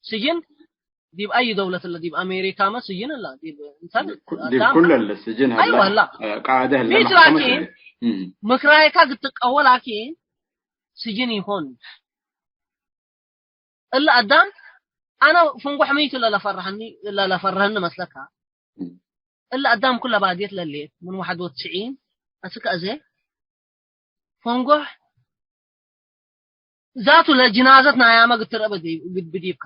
ስጅን ዲብ አይ ደውለት እለ፣ ዲብ አሜሪካመ ስጅን እለ፣ ዲብ እንሰን ዲብ ኩ-፣ ዲብ አዳም ኩለ እለ ስጅን ሀላ፣ አይወ፣ ህላ። እ፣ ቃዕደ ህለ ሚት መሕከመት ላኪን፣ እለ። እም። ምክራይካ ግትቀወ ላኪን ስጅን ይኮን። እለ አዳም አነ ፍንጎሕ ሚቱ ለለፈርሀኒ፣ ለለፈርሀኒ መስለካ? እም። እለ አዳም ኩለ ባድየት ለሌት ምን ዋሕድ ወትስዒን አስክ አዜ ፈንጎሕ ዛቱ ለጅናዘት ናያመ ግትረአ ብዲ-፣ ብዲብካ።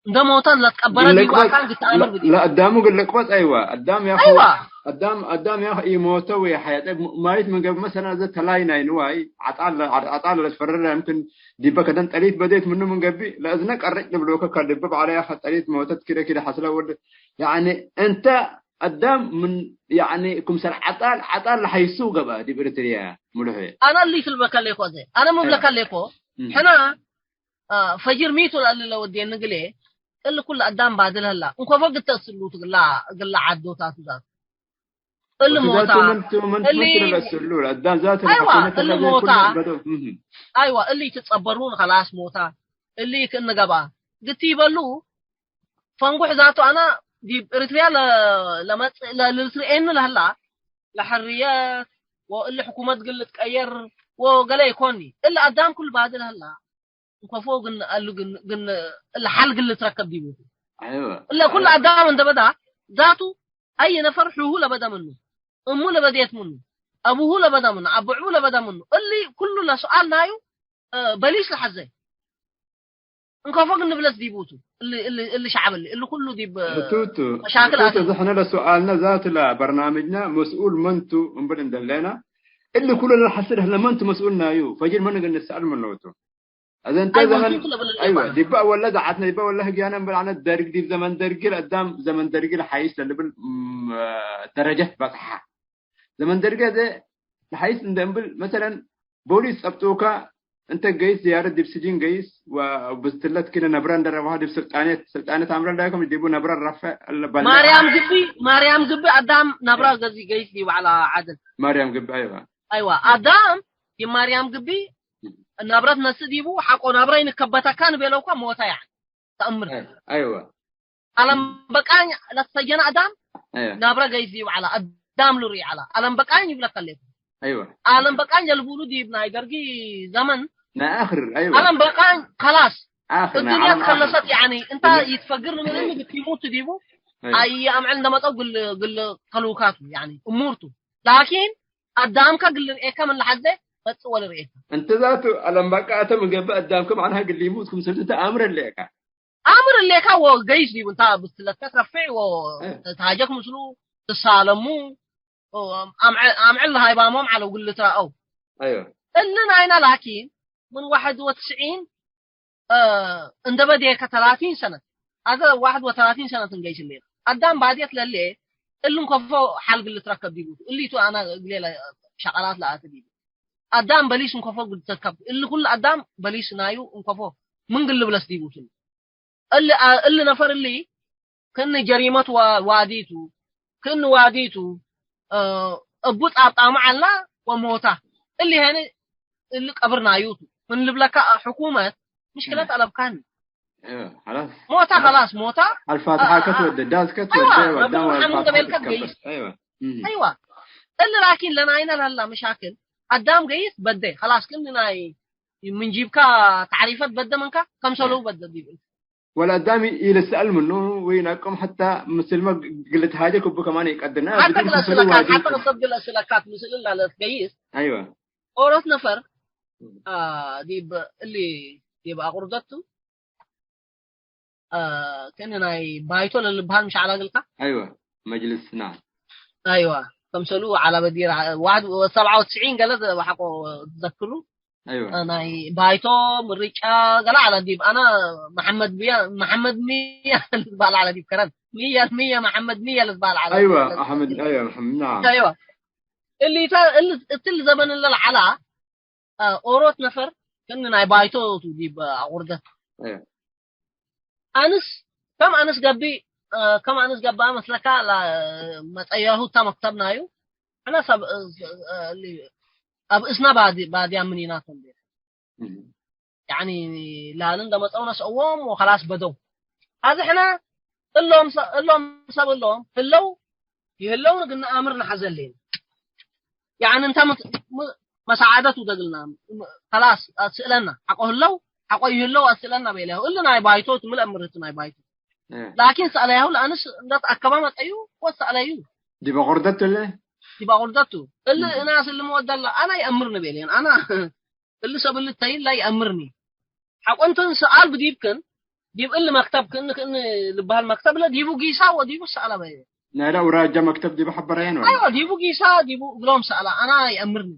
እንደ ሞተ ለትቀበረ ዲብ ግለቅበጥ፣ አካን ግትአምር ለ-፣ ብዲብካ። ለአዳሙ ግለቅበጥ፣ አይዋ። አዳም ያኹ፣ አይዋ። አዳም፣ አዳም ያኹ ኢሞተ ወየሐየ። ጠይብ፣ ማይት ምን ገብእ መሰለን፣ እዘ ተላይ ናይ ንዋይ፣ ዐጣል፣ ዐጣል ለትፈረረ፣ የምክን ዲበ ከደን ጠሊት በዴት ምኑ ምን ገብእ፣ ለእዝነ ቀርጭ ልብሎከ ከልብብ ዐለ ያኸ ጠሊት ሞተት ኪደ ኪደ ሐስለ ወልድ። ያኒ እንተ አዳም ምን፣ ያኒ፣ ክምሰል ዐጣል፣ ዐጣል ለሐይሱ ገብአ ዲብ ኤሪትርያ ምሉሕ። አነ እሊ ትልበከ ሌኮ ዘ፣ አነ ምን አያ። ብለከ ሌኮ፣ እም። ሕና፣ አ፣ ፈጅር ሚቱ ለእሊ ለወዴ ንግሌ፣ እሊ ኩሉ አዳም ባድል ህላ፣ እንኮ ፈግድ ተስሉት እግላ፣ እግላ ዓዶታቱ ዛቱ። እሊ ወትዛቱ ሞታ፣ ምን ቱ፣ ምን እሊ ቱ ለስሉ፣ ለአዳም ዛቱ አይዋ፣ ለሐኮመት እሊ ለገ ሞታ። ኩሉ በደው። እም። አይዋ፣ እሊ ትጸበሩን ኸላስ ሞታ፣ እሊ ክእንገባ። ግቲ ይበሉ፣ ፈንጉሕ ዛቱ አነ ዲብ ኤሪትርያ ለ-፣ ለመጽእ ለ-፣ ለልትርኤኒ ለህላ ለሕርየት ወእሊ ሕኩመት ግል ልትቀየር ወገሌ ኢኮኒ። እሊ አዳም ኩሉ ባድል ህላ እንኮፎ ግን አሉ ግን፣ ግን እሊ ሐል ግል ልትረከብ ዲቡ። አይወ። እለ ኩሉ አዳም እንደ በዳ ዛቱ አይ ነፈር ሑሁ ለበደ ምኑ፣ እሙ ለበዴት ምኑ፣ አቡሁ ለበደ ምኑ፣ አብዕቡ ለበደ ምኑ። እሊ ኩሉ ለሱኣል ናዩ፣ እ፣ በሊስ ለሐዘ። እንከፎ ግን ንብለስ ዲቡ ቱ። እሊ፣ እሊ፣ እሊ ሸዐብ እሊ፣ እሊ ኩሉ ዲብ፣ እ፣ ህቱ ቱ፣ መሻክል ህቱ ቱ፣ አተው። እዚ ሕነ ለሱኣልነ ዛቱ ለበርናምጅነ መስኡል መን ቱ እምብል እንደሌና፣ እሊ ኩሉ ለሐስድ ህለ መን ቱ መስኡል ናዩ፣ ፈጅር መን እግል ንሰአል ምን ቱ። እዘ እንተ አይዋ፣ ዘመን፣ ህቱ ለብል እሊ አይዋ፣ ባና። ዲበ ወለ ዘዓትነ፣ ዲበ ወለ ህግያነ እምብል አነ ደርግ፣ ዲብ ዘመን ደርግ ለአዳም ዘመን ደርግ ለሐይስ ለልብል፣ እም፣ ደረጀት በጽሐ። ዘመን ደርግ እዘ ለሐይስ እንደ እምብል፣ መሰለን፣ ቦሊስ ጸብጡከ፣ እንተ ገይስ ዝያደት ዲብ ስጅን ገይስ፣ ወብዝትለት ክነ ነብረ እንደ ረብሐ ዲብ ስልጣኔት፣ ስልጣኔት አምረ ላይኩም ዲቡ ነብረ ረፈ፣ እለ በለ። ማርያም ግቢ፣ ማርያም ግቢ አዳም ነብረ ገዚ ገይስ ዲብ ዐለ ዓድል። ማርያም ግቢ፣ አይዋ። አይዋ፣ አዳም የማርያም ግቢ ናብረት ነስእ ዲቡ፣ ሐቆ ናብረ ይንከበተካ ንቤለውካ ሞተ፣ ያኒ ተአምር። አይ-፣ አይወ። አለም በቃኝ ለተሰጀነ አዳም አይወ። ናብረ ገይስ ዲቡ ዐለ፣ አዳም ልሩይ ዐለ። አለም በቃኝ ይብለከ ሌኩ። አይወ። አለም በቃኝ ለልቡሉ ዲብ ናይ ደርጊ ዘመን ናይ አክር፣ አይወ። አለም በቃኝ ከላስ። አክር ናይ እዱንያ ዓለም ተከለሰት፣ አክር። ያኒ እንታ እለ- ይትፈግር ምን እለ- ግትሙት ዲቡ አይ። አይ አምዕል እንደ መጸው ግል፣ ግል ተሉካቱ፣ ያኒ እሙርቱ። ላኪን አዳምከ ግል ርኤከ ምን ለሐዜ ፈጽእ ወለ ርኤከ። እንተ ዛቱ አለምባቃ አተ ምን ገብእ አዳምከ መዕናህ ግል ይሙት ክምሰል እንተ አምር እሌከ። አምር እሌከ ወገይስ ዲቡ እንታ ብስለትከ ትረፍዕ ወ-፣ እ። ተሃጀክ ምስሉ ትሳለሙ፣ ወ-፣ አምዕ-፣ አምዕል ለሃይባሞም ዐለው ግል ትረአው። አይወ። እሊ ናይና ላኪን ምን ዋሕድ ወትስዒን እ፣ እንደ በዴከ ተላቲን ሰነት፣ አዘ ዋሕድ ወተላቲን ሰነት እንገይስ እሌ። አዳም ባድየት ለሌ፣ እሊ እንኮፎ ሐል ግል ትረከብ ዲቡ። እሊቱ አነ እግሌ ለ-፣ ሸቀላት ለአተ ዲቡ። አዳም በሊስ እንኮፎ ግል ትረከብ። እሊ ኩሉ አዳም በሊስ ናዩ እንኮፎ ምን ግል ብለስ ዲቡ ትሉ። እሊ አ-፣ እሊ ነፈር እሊ ክእኒ ጀሪመት ዋ-፣ ዋዲቱ፣ ክእኒ ዋዲቱ፣ እ፣ እቡ ጻብጣሙ ዐላ ወሞታ። እሊ ሄነ እሊ ቀብር ናዩቱ። ምን ልብለካ ሕኩመት ምሽክለት እ። አለብካኒ። እ፣ ኸላስ። ሞታ ኸላስ። ኸላስ ሞታ። አልፋትሓ አ-፣ አ-፣ ከትወደ፣ ዳስ ከትወደ፣ አይዋ፣ ወዳም ረቢ አልፋትሓ ገበልከ ትትከበር። ገይስ። አይዋ። እም። አይዋ። እሊ ላኪን ለናይና ላላ መሻክል አዳም ገይስ በደ። ኸላስ ክእኒ ናይ ምን ጂብካ ተዕሪፈት በደ መንካ ከምሰለው እ። በደ ዲብል። ወለአዳም ኢልሰአል ምኑ ወኢነቅም ሐታ ምስልመ እግል ልትሃጀክ እቡ ከማን ኢቀድር። ሐተ እግል እግል ክምሰሉ አስእለካት፣ ዋጅብ ሐተ ቱ። ቅሰት እግል አስእለካት ምስል እላ ለትገይስ አይወ። ኦሮት ነፈር፣ አ፣ ዲብ እሊ ዲብ አቁርደቱ፣ አ፣ ክእኒ ናይ ባይቶ ለልብሃል ምሽ ዐላ እግልካ? አይወ፣ መጅልስና። አይወ፣ ከምሰሉ ዐላ በዲር፣ አ፣ ዋሕድ ወሰብዓ ወትስዒን ገለ ሐቆ ትዘክሩ? አይወ። ናይ ባይቶ ምርጫ ገለ ዐለ ዲብ አነ መሐመድ ሚያ፣ መሐመድ ሚያ ልትበሃል ዐለ ዲብ ከረን። ሚያ፣ ሚያ፣ መሐመድ ሚያ ልትበሃል ዐለ። አይወ፣ አሕመድ፣ አይወ፣ መሐመድ፣ ናም። አይወ። እሊተ፣ እል-፣ እትል ዘበን እለ ለዐላ፣ አ፣ ኦሮት ነፈር ክእኒ ናይ ባይቶ ቱ ዲብ አቁርደት። አይወ። አንስ፣ ከም አንስ ገብእ፣ እ፣ ከም አንስ ገብአ መስለካ፣ ላ-፣ መጸያሁ እተ መክተብ ናዩ፣ ሕነ ሰብ፣ እ፣ እ፣ እሊ፣ አብ እስና ባዲ-፣ ባድያ ምኒናቶም ቤት። እም። ያኒ፣ ላልን ደመጸው ነስአዎም ወኸላስ በደው። አዚ ሕነ እሎም ሰ-፣ እሎም ሰብ እሎም ህለው፣ ይህለውን ግን አምር ነሐዘሌን። ያኒ እንተ ምት-፣ ም-፣ መሳዓደቱ ደግልና፣ ም-፣ ከላስ አስእለና፣ ሐቆ ህለው፣ ሐቆ ይህለው አስእለና ቤለያሁ። እሊ ናይ ባይቶት፣ ምን አምርህት ናይ ባይቶት። እ። ላኪን ሰአለያሁ ለአንስ እንደ ተአከባ መጠዩ ወሰአለዩ። ዲበ ቁርደት እለ? ዲበ ቁርደቱ። እሊ እም። እናስ እሊ መወደላ፣ አና ይአምርኒ ቤሌን። አና እሊ ሰብ እሊ ተይን ላይ ይአምርኒ። ሐቆ እንትን ሰአል ብዲብክን፣ ዲብ እሊ መክተብ ክእኒ ክእኒ ልበሃል መክተብ እለ ዲቡ ጊሳ ወዲቡ ሰአላ በየ። ናይላ ውራጃ መክተብ ዲቡ ሐበራየን ወላ? አይወ፣ ዲቡ ጊሳ፣ ዲቡ እግሎም ሰአላ፣ አና ይአምርኒ።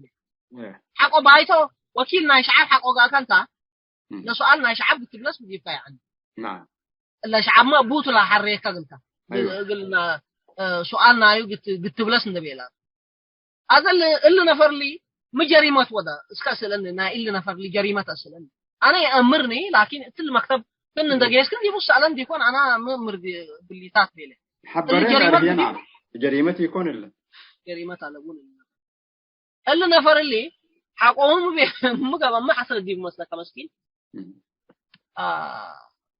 እ። ሐቆ ባይቶ፣ ወኪል ናይ ሸዓብ ሐቆ ጋር ከንታ፣ እም። ለሰአል ናይ ሸዓብ ግትብለስ ብዲብካ ያኒ። ናም። ለሸዓብመ ቡቱ ለሐሬካ እግልካ። አይወ። እግልና፣ እ፣ ሰአል ናዩ ግት-፣ ግትብለስ እንደ ቤላ። አዘ እሊ፣ እሊ ነፈርሊ ሚ ጀሪመት ወደ እስከ አስእለኒ፣ ናይ እሊ ነፈርሊ ጀሪመት አስእለኒ። አነ የአምርኒ፣ ላኪን እትሊ መክተብ ክን እንደ ጌስክን ዲቡ ሰአለን ዲኮን፣ አና ሚ ምርድ ብሊታት ቤለ። ሐበሬን እሊ ጀሪመት አርሄን ዲቡ አለ። ጀሪመት ይኮን እለ። ጀሪመት አለቡን እሊ። እሊ ነፈር እሊ ሐቆሁም ቤ-፣ ሚ ገበ ሚ ሐስረ ዲቡ መስለከ መስኪን። እም። አ፣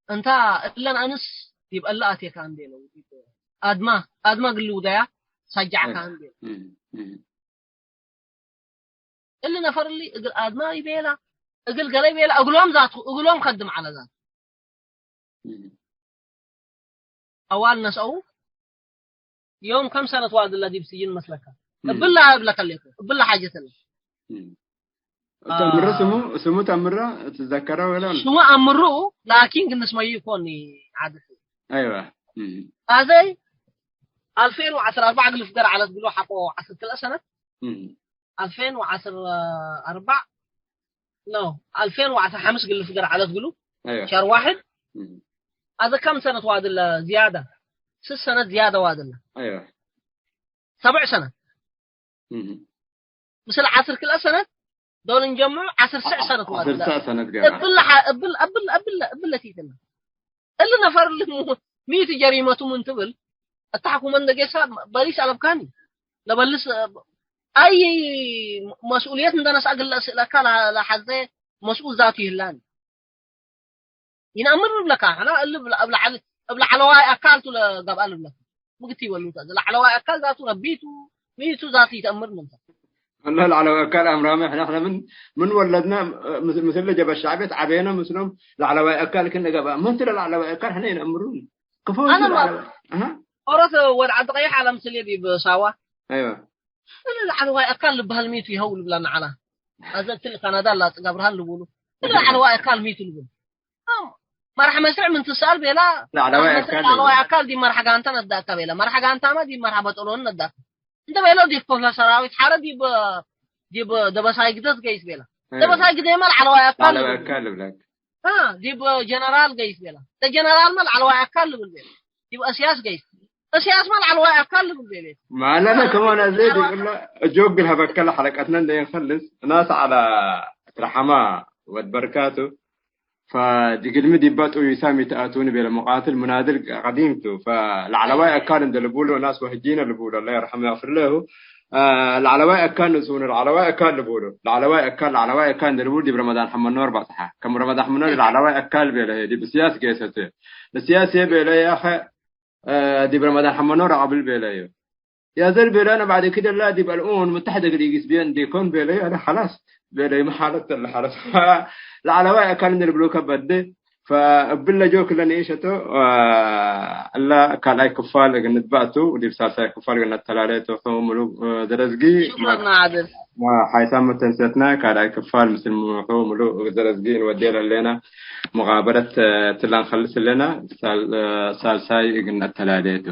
እንታ እለን አንስ ዲብ እለ አቴካ እንዴ ነው፣ ዲብ አድማ፣ አድማ ግል ውደያ ሳጃዕካ እም። እንዴ ነው። እም። እም። እሊ ነፈር እሊ እግል አድማ ይቤላ፣ እግል ገሌ ይቤላ፣ እግሎም ዛቱ፣ እግሎም ከድም ዐለ ዛቱ። እም። አዋል ነስአው ዮም ከም ሰነት ዋድላ ዲብ ስጅን መስለካ? እም። እብላ እብለከ ሌኮ፣ እብላ ሓጀት ለ። እም። አ፣ ተምረ ስሙ፣ ስሙ ተምረ ትዘከረው ወላ? ስሙ አምሩ፣ ላኪን ግን ስመዩ ይኮን ዓድት። አይዋ። እም። አዘይ አልፌን ወዐስር አርባዕ ግልፍ ገር ዐለት ብሎ ሐቆ ዐስር ክልኤ ሰነት። እም። አልፌን ወዐስር አርባዕ ነው፣ አልፌን ወዐስር ሐምስ ግልፍ ገር ዐለት ግሉ። አይዋ። ሸር ዋሕድ። እም። አዘ ከም ሰነት ዋድለ ዝያደ? ስስ ሰነት ዝያደ ዋድለ። አይዋ። ሰብዕ ሰነት። እም። ምስል ዐስር ክልኤ ሰነት ዶል እንጀምዑ ዐስር ስዕ ሰነት ዋድለ። ዐስር ስዕ ሰነት ገራ። እብል ለሐ-፣ እብል፣ እብል፣ እብል፣ እብል ለቲትነ። እሊ ነፈር እሊ ሙ-፣ ሚት ጀሪመቱ ምን ትብል፣ እተ ሕኩመት እንደ ጌሳ በሊስ አለብካኒ። ለበልስ፣ አይ መስኡልየት እንደ ነስአ ግለ እስእለካ ለ-፣ ለሐዜ መስኡል ዛቱ ይህላኒ። ይነአምር ልብለካ፣ ሕና እሊ እብ ለዐል-፣ እብ ለዐለዋይ አካል ቱ ለገብአ ልብለካ። ምግቲ ይበሉታ፣ ለዐለዋይ አካል ዛቱ ረቢቱ፣ ሚቱ ዛቱ ይተአምር ምንተ። ወላሂ ለዐለዋይ አካል አምራመ፣ ሕና፣ ሕና ምን፣ ምን ወለድና፣ ምስ-፣ ምስል ለጀበ ሻዕብየት ዐቤነ ምስሎም ለዐለዋይ አካል ክን ለገብአ። ምን ቱ ለለዐለዋይ አካል ሕነ ይነአምሩን። ክፎ አነ ቱ ማ-፣ ለዐለዋይ፣ አሃ። ኦሮት ወድ ዐዲ ቀይሕ አለምስሌ ዲብ ሳዋ። አይወ። እለ ለዐለዋይ አካል ልበሀል ሚቱ ይሀው ልብለና ዐላ። አዘ እትሊ ካናዳ ላጽጋ ብርሃን ልቡሉ። እለ ለዐለዋይ አካል ሚቱ ልቡሉ። አም፣ መርሐ መስርዕ ምን ትሰአል ቤላ፣ ለዐለዋይ መርሐ መስርዕ አካል ለዐለዋይ ቤላ። አካል ዲብ መርሐ ጋንታ ነዳካ ቤላ። መርሐ ጋንታመ ዲብ መርሐ በጠሎን ነዳካ። እንተ ቤለው ዲብ ክፍለ ሰራዊት ሐረ ዲብ፣ ዲብ ደበሳይ ግደት ገይስ ቤላ። እህ። ደበሳይ ግደይመ ለዐለዋይ አካል ለዐለዋይ ልብል። አካል ልብለክ። አ፣ ዲብ ጀነራል ገይስ ቤላ። ለጀነራልመ ለዐለዋይ አካል ልብል ቤላ። ዲብ እስያስ ገይስ። እስያስመ ለዐለዋይ አካል ልብል ቤላ። ማለነ ከማን አዜ ዲብለ እጆግ ለሀበከለ ሐለቀትነ እንደ ይንኸልስ እናስ ዐለ ትረሐማ ወድ በርካቱ ፈዲግልሚ ዲባ ጥዩሳም ይትአቱኒ ቤለ። ሙቃትል ሙናድል ቀዲም ቱ። ፈለዐለዋይ አካል እንደ ልቡሎ ናስ ወህጂነ ልቡሎ፣ አላህ የርሐሙ ወየግፍር ለሁ። አ፣ ለዐለዋይ አካል ንሱኒ ለዐለዋይ አካል ልቡሎ። ለዐለዋይ አካል፣ ለዐለዋይ አካል እንደ ልቡሎ ዲብ ረመዳን ሐመኖር በጽሐ። ከም ረመዳን ሐመኖር ለዐለዋይ አካል ቤለ፣ ዲብ እስያስ ጌሰት። እስያስ ቤለ ያኸ አ፣ ዲብ ረመዳን ሐመኖር አቅብል ቤለዩ። ያዘል ቤለ፣ አነ ባዕድ ክደላ ዲብ አልኡመም ሙተሐደ እግል ኢጊስ ብየ እንዴ ኮን ቤለዩ፣ አነ ሐላስ ቤለዩ፣ ሚ ሓለት ተለ ሐላስ። ለዐለዋይ አካል እንዴ ልብሉከ በዴ፣ ፈእብለ ጆክ ለንኢሸቶ፣ አ፣ እለ ካልኣይ ክፋል እግል ንትባእቱ፣ ወዲብ ሳልሳይ ክፋል እግል ነተላሌ ቱ፣ ሑ ምሉ፣ አ፣ ደረዝጊ። ሹክረን ዓድል። አ፣ ሓይሳም መተንሰትና ካልኣይ ክፋል ምስል ምሑ ምሉእ እግል ደረዝጊ እንወዴ ለህሌና፣ ሙቃበለት፣ አ፣ ትላ እንከልስ ህሌና፣ ሳል-፣ አ፣ ሳልሳይ እግል ነተላሌቱ።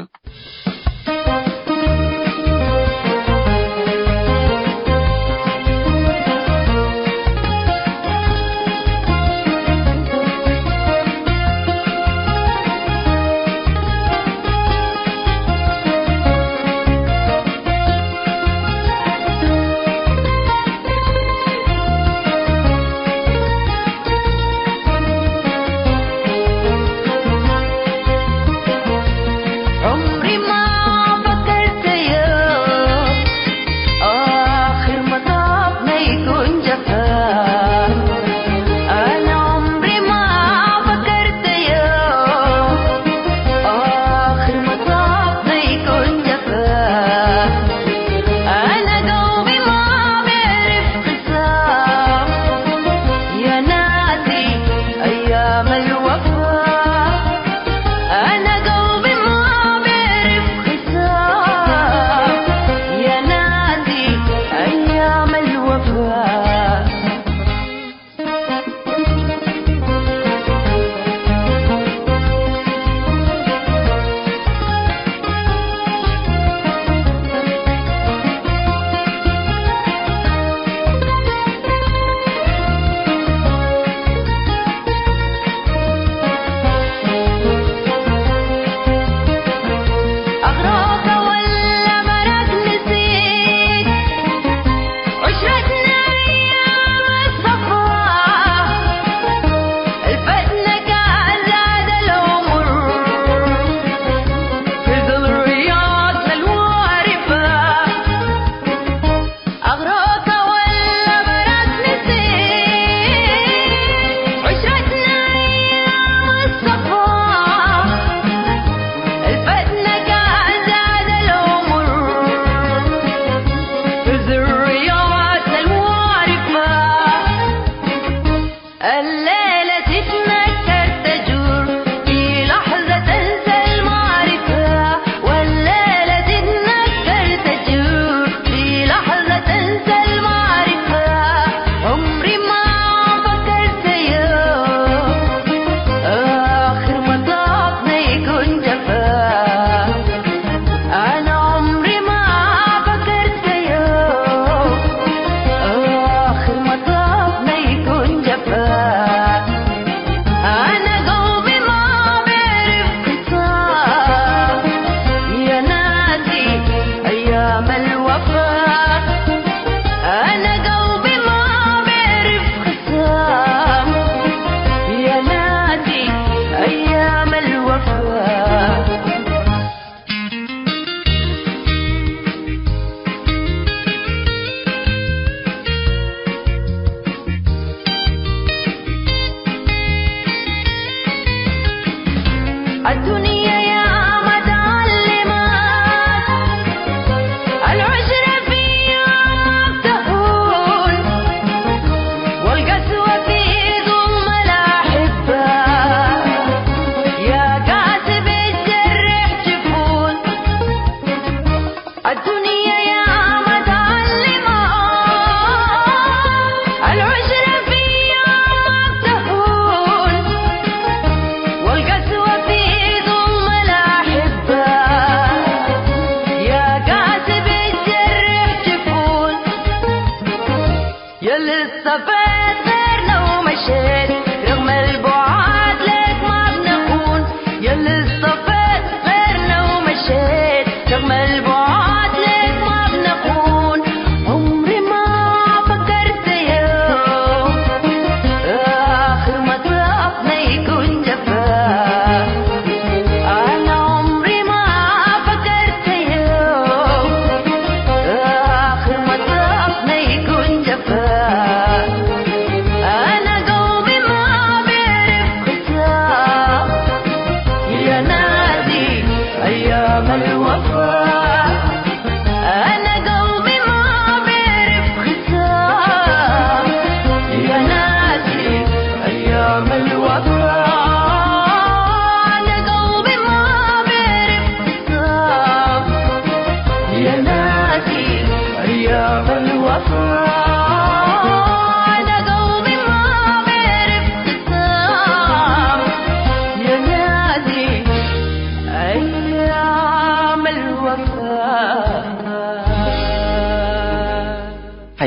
ዑምሪማ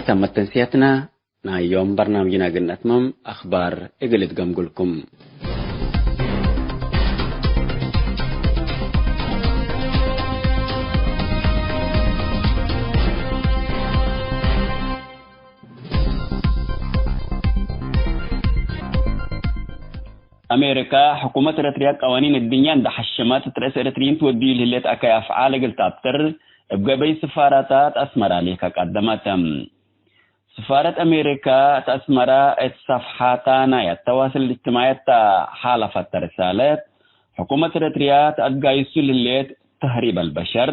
ተመት ተንስያትና። ናይ ዮም በርናምጅና እግል ነአትምም፣ አኽባር እግል እትገምጉልኩም። አሜሪካ፣ ሕኩመት ኤረትርያ ቀዋኒን እድንያ እንደ ሐሸመት፣ እት ርእስ ኤረትርዪን ትወድዩ ለህሌት አከይ አፍዓል እግል ተአብጥር፣ እብ ገበይ ስፋራታት አስመራ ሌከ ቀደመት። ስፋረት አሜሪካ እት አስመራ እት ሰፍሓታ ናይ አተዋስል እልእጅትማዒ እተ ሓለፈተ ርሳለት፣ ሕኩመት ኤረትርያ ተአትጋይሱ ለህሌት ተህሪብ አልበሸር፣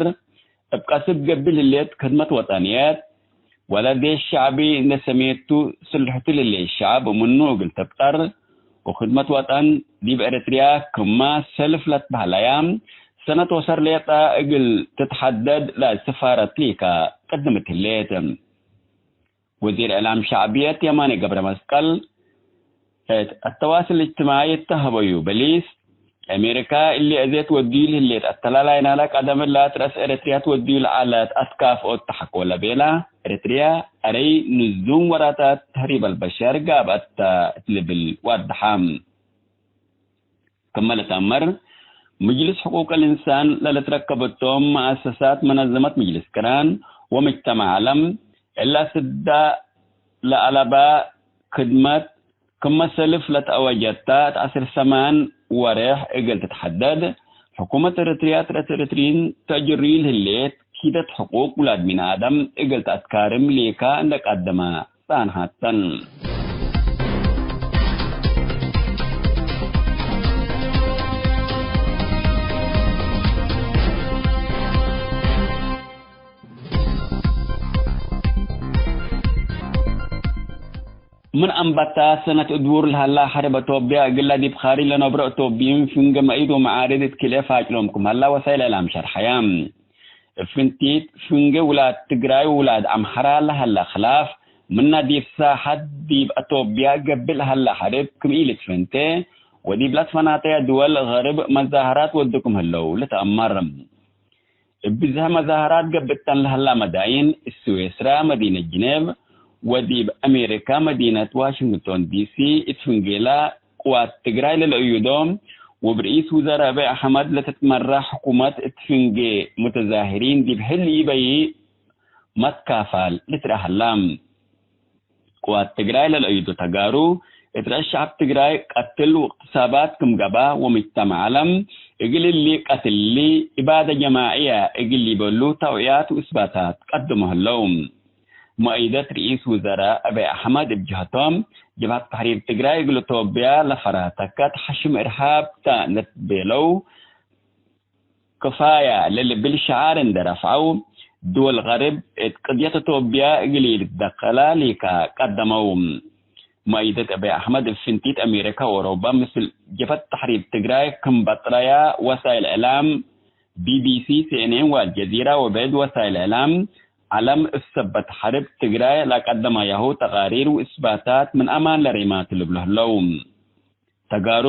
እብ ቀስብ ገብእ ለህሌት ክድመት ወጠንየት፣ ወለዴ ሸዕቢ እንደ ሰሜቱ ስልሕቱ ለህሌት ሸዕብ ምኑ እግል ትብጠር፣ ወክድመት ወጠን ዲብ ኤረትርያ ክመ ሰልፍ ለትበህለያ ሰነት ወሰር ሌጠ እግል ትትሐደድ ለስፋረት ሊካ ቅድምት ህሌት። ወዚር እዕላም ሸዕብየት የማነ ገብረ መስቀል እት አተዋስል እጅትማዒ እተ ሀበዩ በሊስ፣ አሜሪካ እሊ አዜ ትወድዩ ለህሌት አተላላይ ናላ ቀደም እላ እት ረአስ ኤረትርያ ትወድዩ ለዐለት አትካፍኦት ተሐቆ ለቤላ፣ ኤረትርያ አረይ ንዙም ወራታት ተህሪብ አልበሸር ጋብአት ተ እት ልብል ዋድሐ። ክመ ለተአመር፣ ምጅልስ ሕቁቅ ልእንሳን ለልትረከብ እቶም መአሰሳት መነዘመት ምጅልስ ቅራን ወምጅተማዕ ዐለም፣ እላ ስዳ ለአለባ ክድመት ክመ ሰልፍ ለተአወጀት ተ፣ እት ዐስር ሰማን ወሬሕ እግል ትትሐደድ፣ ሕኩመት ኤረትርያ እት ረአስ ኤረትርዪን ተአጅርዩ ለህሌት ኪደት ሕቁቅ ውላድ ሚን አደም እግል ተአትካርም ሌካ እንደ ቀደመ ጸንሐተን። ምን አንበታ ሰነት እድቡር ለሀላ ሐርብ አቶብያ፣ እግላ ዲብ ካሪ ለነብሮ አቶብይን ፍንገ መኢድ ወመዓርድ እት ክልኤ ፋጭሎም ክም ሀላ ወሳይል እዕላም ሸርሐያ። እብ ፍንቲት ፍንጌ ውላድ ትግራይ ወውላድ አምሐራ ለሀለ ክላፍ፣ ምና ዲብ ሳሐት ዲብ አቶብያ ገብእ ለሀለ ሐርብ ክም ኢልትፈንቴ፣ ወዲብ ለትፈናተየ ድወል ገርብ መዛሀራት ወዱ ክም ህለው ልትአመር። እብ ብዝሐ መዛሀራት ገብእተን ለሀላ መዳይን፣ ስዌስራ፣ መዲነት ጅኔቭ፣ ወዲብ አሜሪካ መዲነት ዋሽንግቶን ዲሲ፣ እት ፍንጌላ ቅዋት ትግራይ ለለአዩዶ፣ ወብርኢስ ውዘራእ አብይ አሕመድ ለትትመራሕ ሕኩመት እት ፍንጌ ሙተዛሂሪን ዲብ ሕልዪ በይእ መትካፋል ልትረአ ሀላ። ቅዋት ትግራይ ለለአዩዶ ተጋሩ፣ እት ረአስ ሸዐብ ትግራይ ቀትል ወእቅትሳባት ክም ገብአ ወምጅተመዕ ዐለም፣ እግል እሊ ቀትል እሊ፣ እባደ ጀማዕየ እግል ሊበሉ ተውዕያት ወእስባታት ቀድሞ ህለው። መአይደት ርኢስ ውዘራእ አብይ አሕመድ እብ ጀሀቶም፣ ጀብሀት ተሕሪር ትግራይ እግል ቶብያ ለፈራተከት ሐሽም እርሃብ ተ እንዴ ቤለው፣ ክፋየ ለልብል ሸዓር እንዴ ረፍዐው፣ ድወል ገርብ እት ቅድየት ቶብያ እግል ኢልትደከላ ሊካ ቀደመው። መአይደት አብይ አሕመድ እብ ፍንቲት አሜሪካ ወአውሮፓ ምስል ጀብሀት ተሕሪር ትግራይ ክም በጥረያ ወሳይል እዕላም፣ ቢ ቢ ሲ፣ ሲ ኤን ኤን ወአልጀዚራ ወብዕድ ወሳይል እዕላም ዐለም እብ ሰበት ሐርብ ትግራይ ለቀደማያሁ ተቃሪር ወእስባታት ምን አማን ለሬማቱ ልብሎ ህለው። ተጋሩ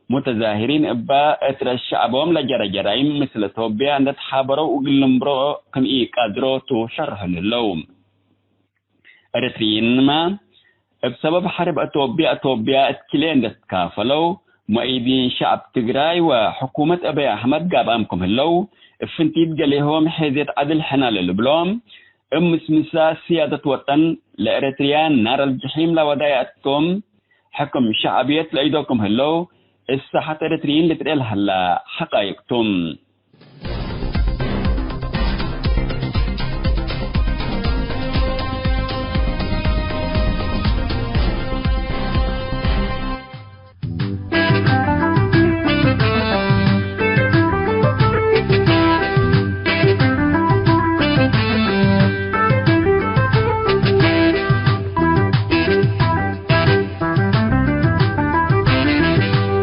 ሙተዛሂሪን እባ እት ረአስ ሸዐቦም ለጀረ ጀራይም ምስል አቶብያ እንዴ ተሓበረው እግል ልንብሮ ክም ኢቀድሮ ቱ ሸርሑ ህለው። ኤረትርዪንመ፣ እብ ሰበብ ሐርብ አቶብያ፣ አቶብያ እት ክልኤ እንዴ ትካፈለው፣ መአይዲን ሸዐብ ትግራይ ወሕኩመት አብይ አሕመድ ጋብአም ክም ህለው፣ እብ ፍንቲት ገሌሆም ሔዝየት ዐድል ሕነ ለልብሎም፣ እብ ምስምሳ ስያደት ወጠን ለኤረትርያ ናር አልጀሒም ለወዳየ እቶም፣ ሕክም ሸዕብየት ለአይዶ ክም ህለው፣ እት ሳሐት ኤረትርዪን ልትርኤ ለሀላ ሐቃይቅ ቱ።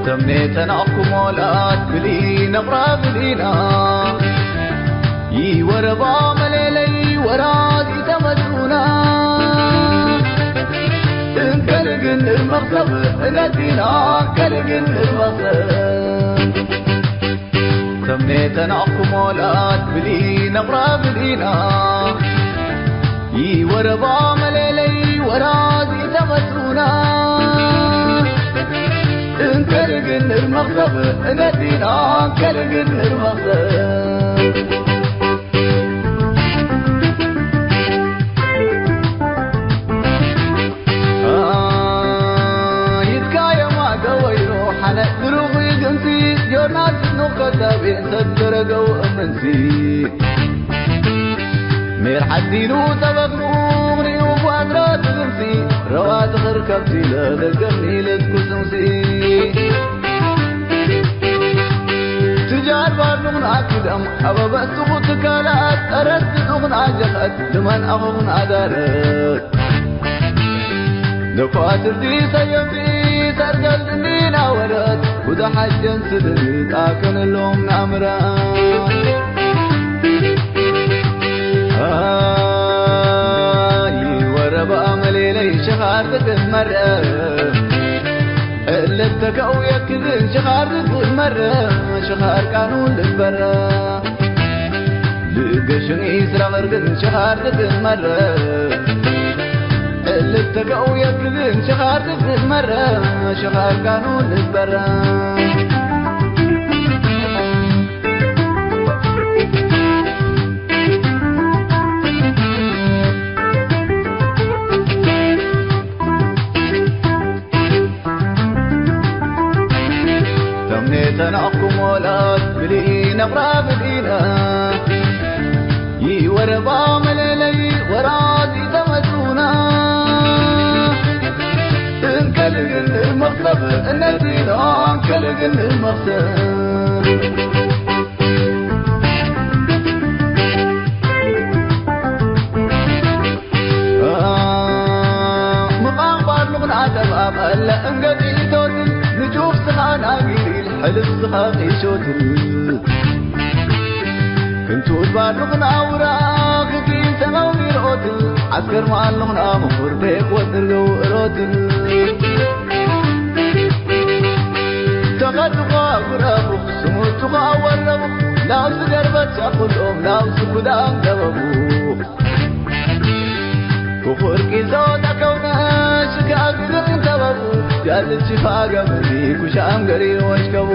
ተምኔተ ናኩሞ ለአትብሊ ነብራ ብሊና፣ ይወረባ መሌለይ ወራድ ኢተመጹና። እንከልግን መክሰብ እነዲና፣ እንከልግን መክሰብ። ተምኔተ ናኩሞ ለአትብሊ ነብራ ብሊና፣ ኢወረባ መሌለይ ወራዝ ኢተመቱና፣ እንከ ልግንር መክሰብ እነዲና፣ እንከ ልግንር መክሰብ። ይትካየማ ገወይሮ ሐነ ድሩኺ ግንሲ፣ ዮናስ ኑክ ከታቤ ሰደረገው እምንሲ። ሜር ሐዲኑ ጠበቅ ኑሪኡ ቧድራት ግንሲ፣ ረዋ ትኽር ከብቲ ለደገኒ ልትኩስንሲ። ትጃር ባርኑን አክደም አበበስኹ ትካላት፣ ጠረስ ዱኽን አጀኸት፣ ድመን አኹኽን አዳረት። ደፋትርቲ ሰየምቲ ሰርገል ድኒና ወረት፣ ኩደ ሐጀን ስድር ጣቅን እሎም ናምረ። አይ ወረባ መሌለይ ሽኻር ትትመረ፣ እልተከው የክዝን ሽኻር ትትመረ፣ ሽኻር ቃኑን ልትበረ። ልእገሽን ኢስረቅር ግን ሽኻር ትትመረ፣ እልተከው የክዝን ሽኻር ትትመረ፣ ሽኻር ቃኑን ልትበረ። ተምኔተ ነአኩም ወላት ብሊ ነብራ ብሊነ፣ ይወረባ መለለይ ወራት ኢተመቱና። እንከ ልግንር መክሰብ እነዚና፣ እንከ ልግንር መክሰብ። ምቃም ባርሉቅ ነአተባብ አለ እንገዲቶት፣ ንጩፍ ስኻ ናጊል ሕልፍ ስኻ ቂሾት። ክንቱት ባርሉቅ ነአውራ ክኪን ሰመው ይርኦት፣ ዐስከር ማሉቅ ነአምኹር ቤቅ ወጥርገው እሮት። ተኸድኳ ጉረቡ ስሙቱኻ ወረቡ፣ ላውስ ገርበት ሸቁሎም ላውስ ጉዳም ገበቡ። ክፉር ቂሶ ተከውነ ሽካግርም ተበቡ፣ ያልቺ ፋገምኒ ኩሻም ገሪ ወሽከቡ።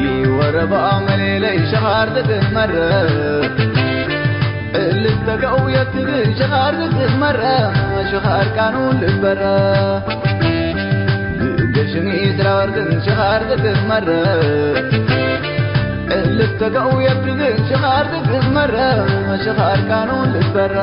ይወረባ መሌለይ ሸኻር ትትመረ፣ እልተገው የትግል ሸኻር ትትመረ፣ ሸኻር ቃኑን ልበረ። ብእገሽኒ ስራወርትን ሽኻር ትትመረ፣ እልተገው የትግል ሽኻር ትትመረ፣ ሽኻር ቃኑን ልበረ።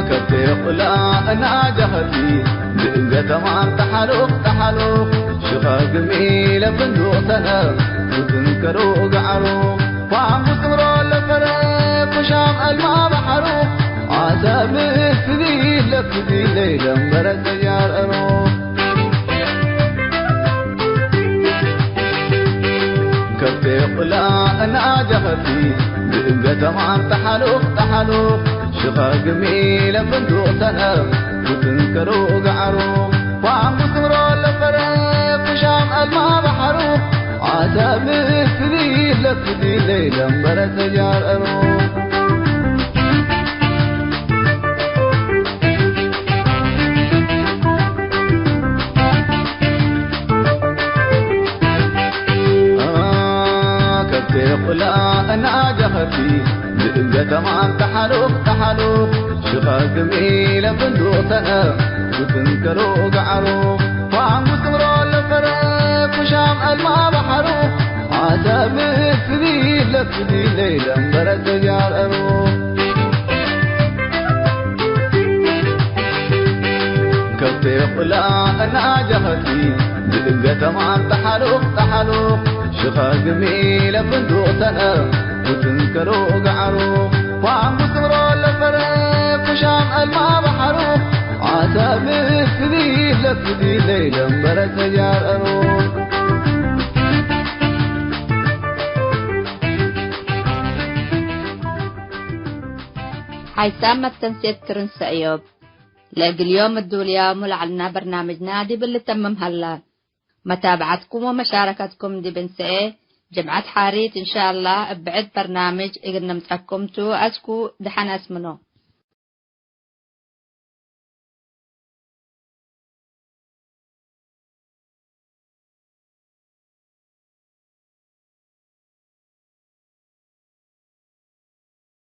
ከብቴ ቁላ እናጀኸቲ፣ ብእገተማን ተሓሉቅ ተሓሉቅ፣ ሽኸግሚ ለፍንዱቅ ሰነፍ፣ ውትንከሩ ገዓሩ፣ ፋንጉ ስምሮ ለፈረ፣ ኩሻም አልማ በሐሩ፣ ዓሰብ ፍዲ ለፍዲ ለይደንበረ ተጃር አሩ። ከብቴ ቁላ እናጀኸቲ፣ ብእገተማን ተሓሉቅ ተሓሉቅ፣ ሽኸግሚ ለፍንዱቅ ሰነፍ፣ ውትንከሩ ገዓሩ፣ ፋንጉ ስምሮ ለፈረ፣ ኩሻም አልማ በሐሩ፣ ዓሰብ ፍዲ ለፍዲ ለይደንበረ ተጃር አሩ። ከብቴ ቁላ እናጀኸቲ፣ ብእገተማን ተሓሉቅ ተሓሉቅ፣ ሽኸግሚ ለፍንዱቅ ሰነፍ፣ ውትንከሩ ገዓሩ፣ ፋንጉ ስምሮ ለፈረ፣ ኩሻም አልማ በሐሩ፣ ዓሰብ ፍዲ ለፍዲ ለይደንበረ ተጃር አሩ። ከብቴ ቁላ እናጀኸቲ፣ ብእገተማን ተሓሉቅ ተሓሉቅ፣ ሽኸግሚ ለፍንዱቅ ሰነፍ፣ ውትንከሩ ገዓሩ፣ ፋንጉ ስምሮ ለፈረ፣ ኩሻም አልማ በሐሩ፣ ዓሰብ ፍዲ ለፍዲ ለይደንበረ ተጃር አሩ። ሐይሳም መተንሴት ክርን ሰእዮብ። ለእግል ዮም እዱልያሙ ለዐልና በርናምጅና ዲብ ልተምም ሀላ። መታብዐትኩም ወመሻረከትኩም ዲብ እንሰኤ ጅምዐት ሓሪት እንሻአላህ እብ ብዕድ በርናምጅ እግል ንምጸኩም ቱ። አስኩ ደሐን አስምኖ።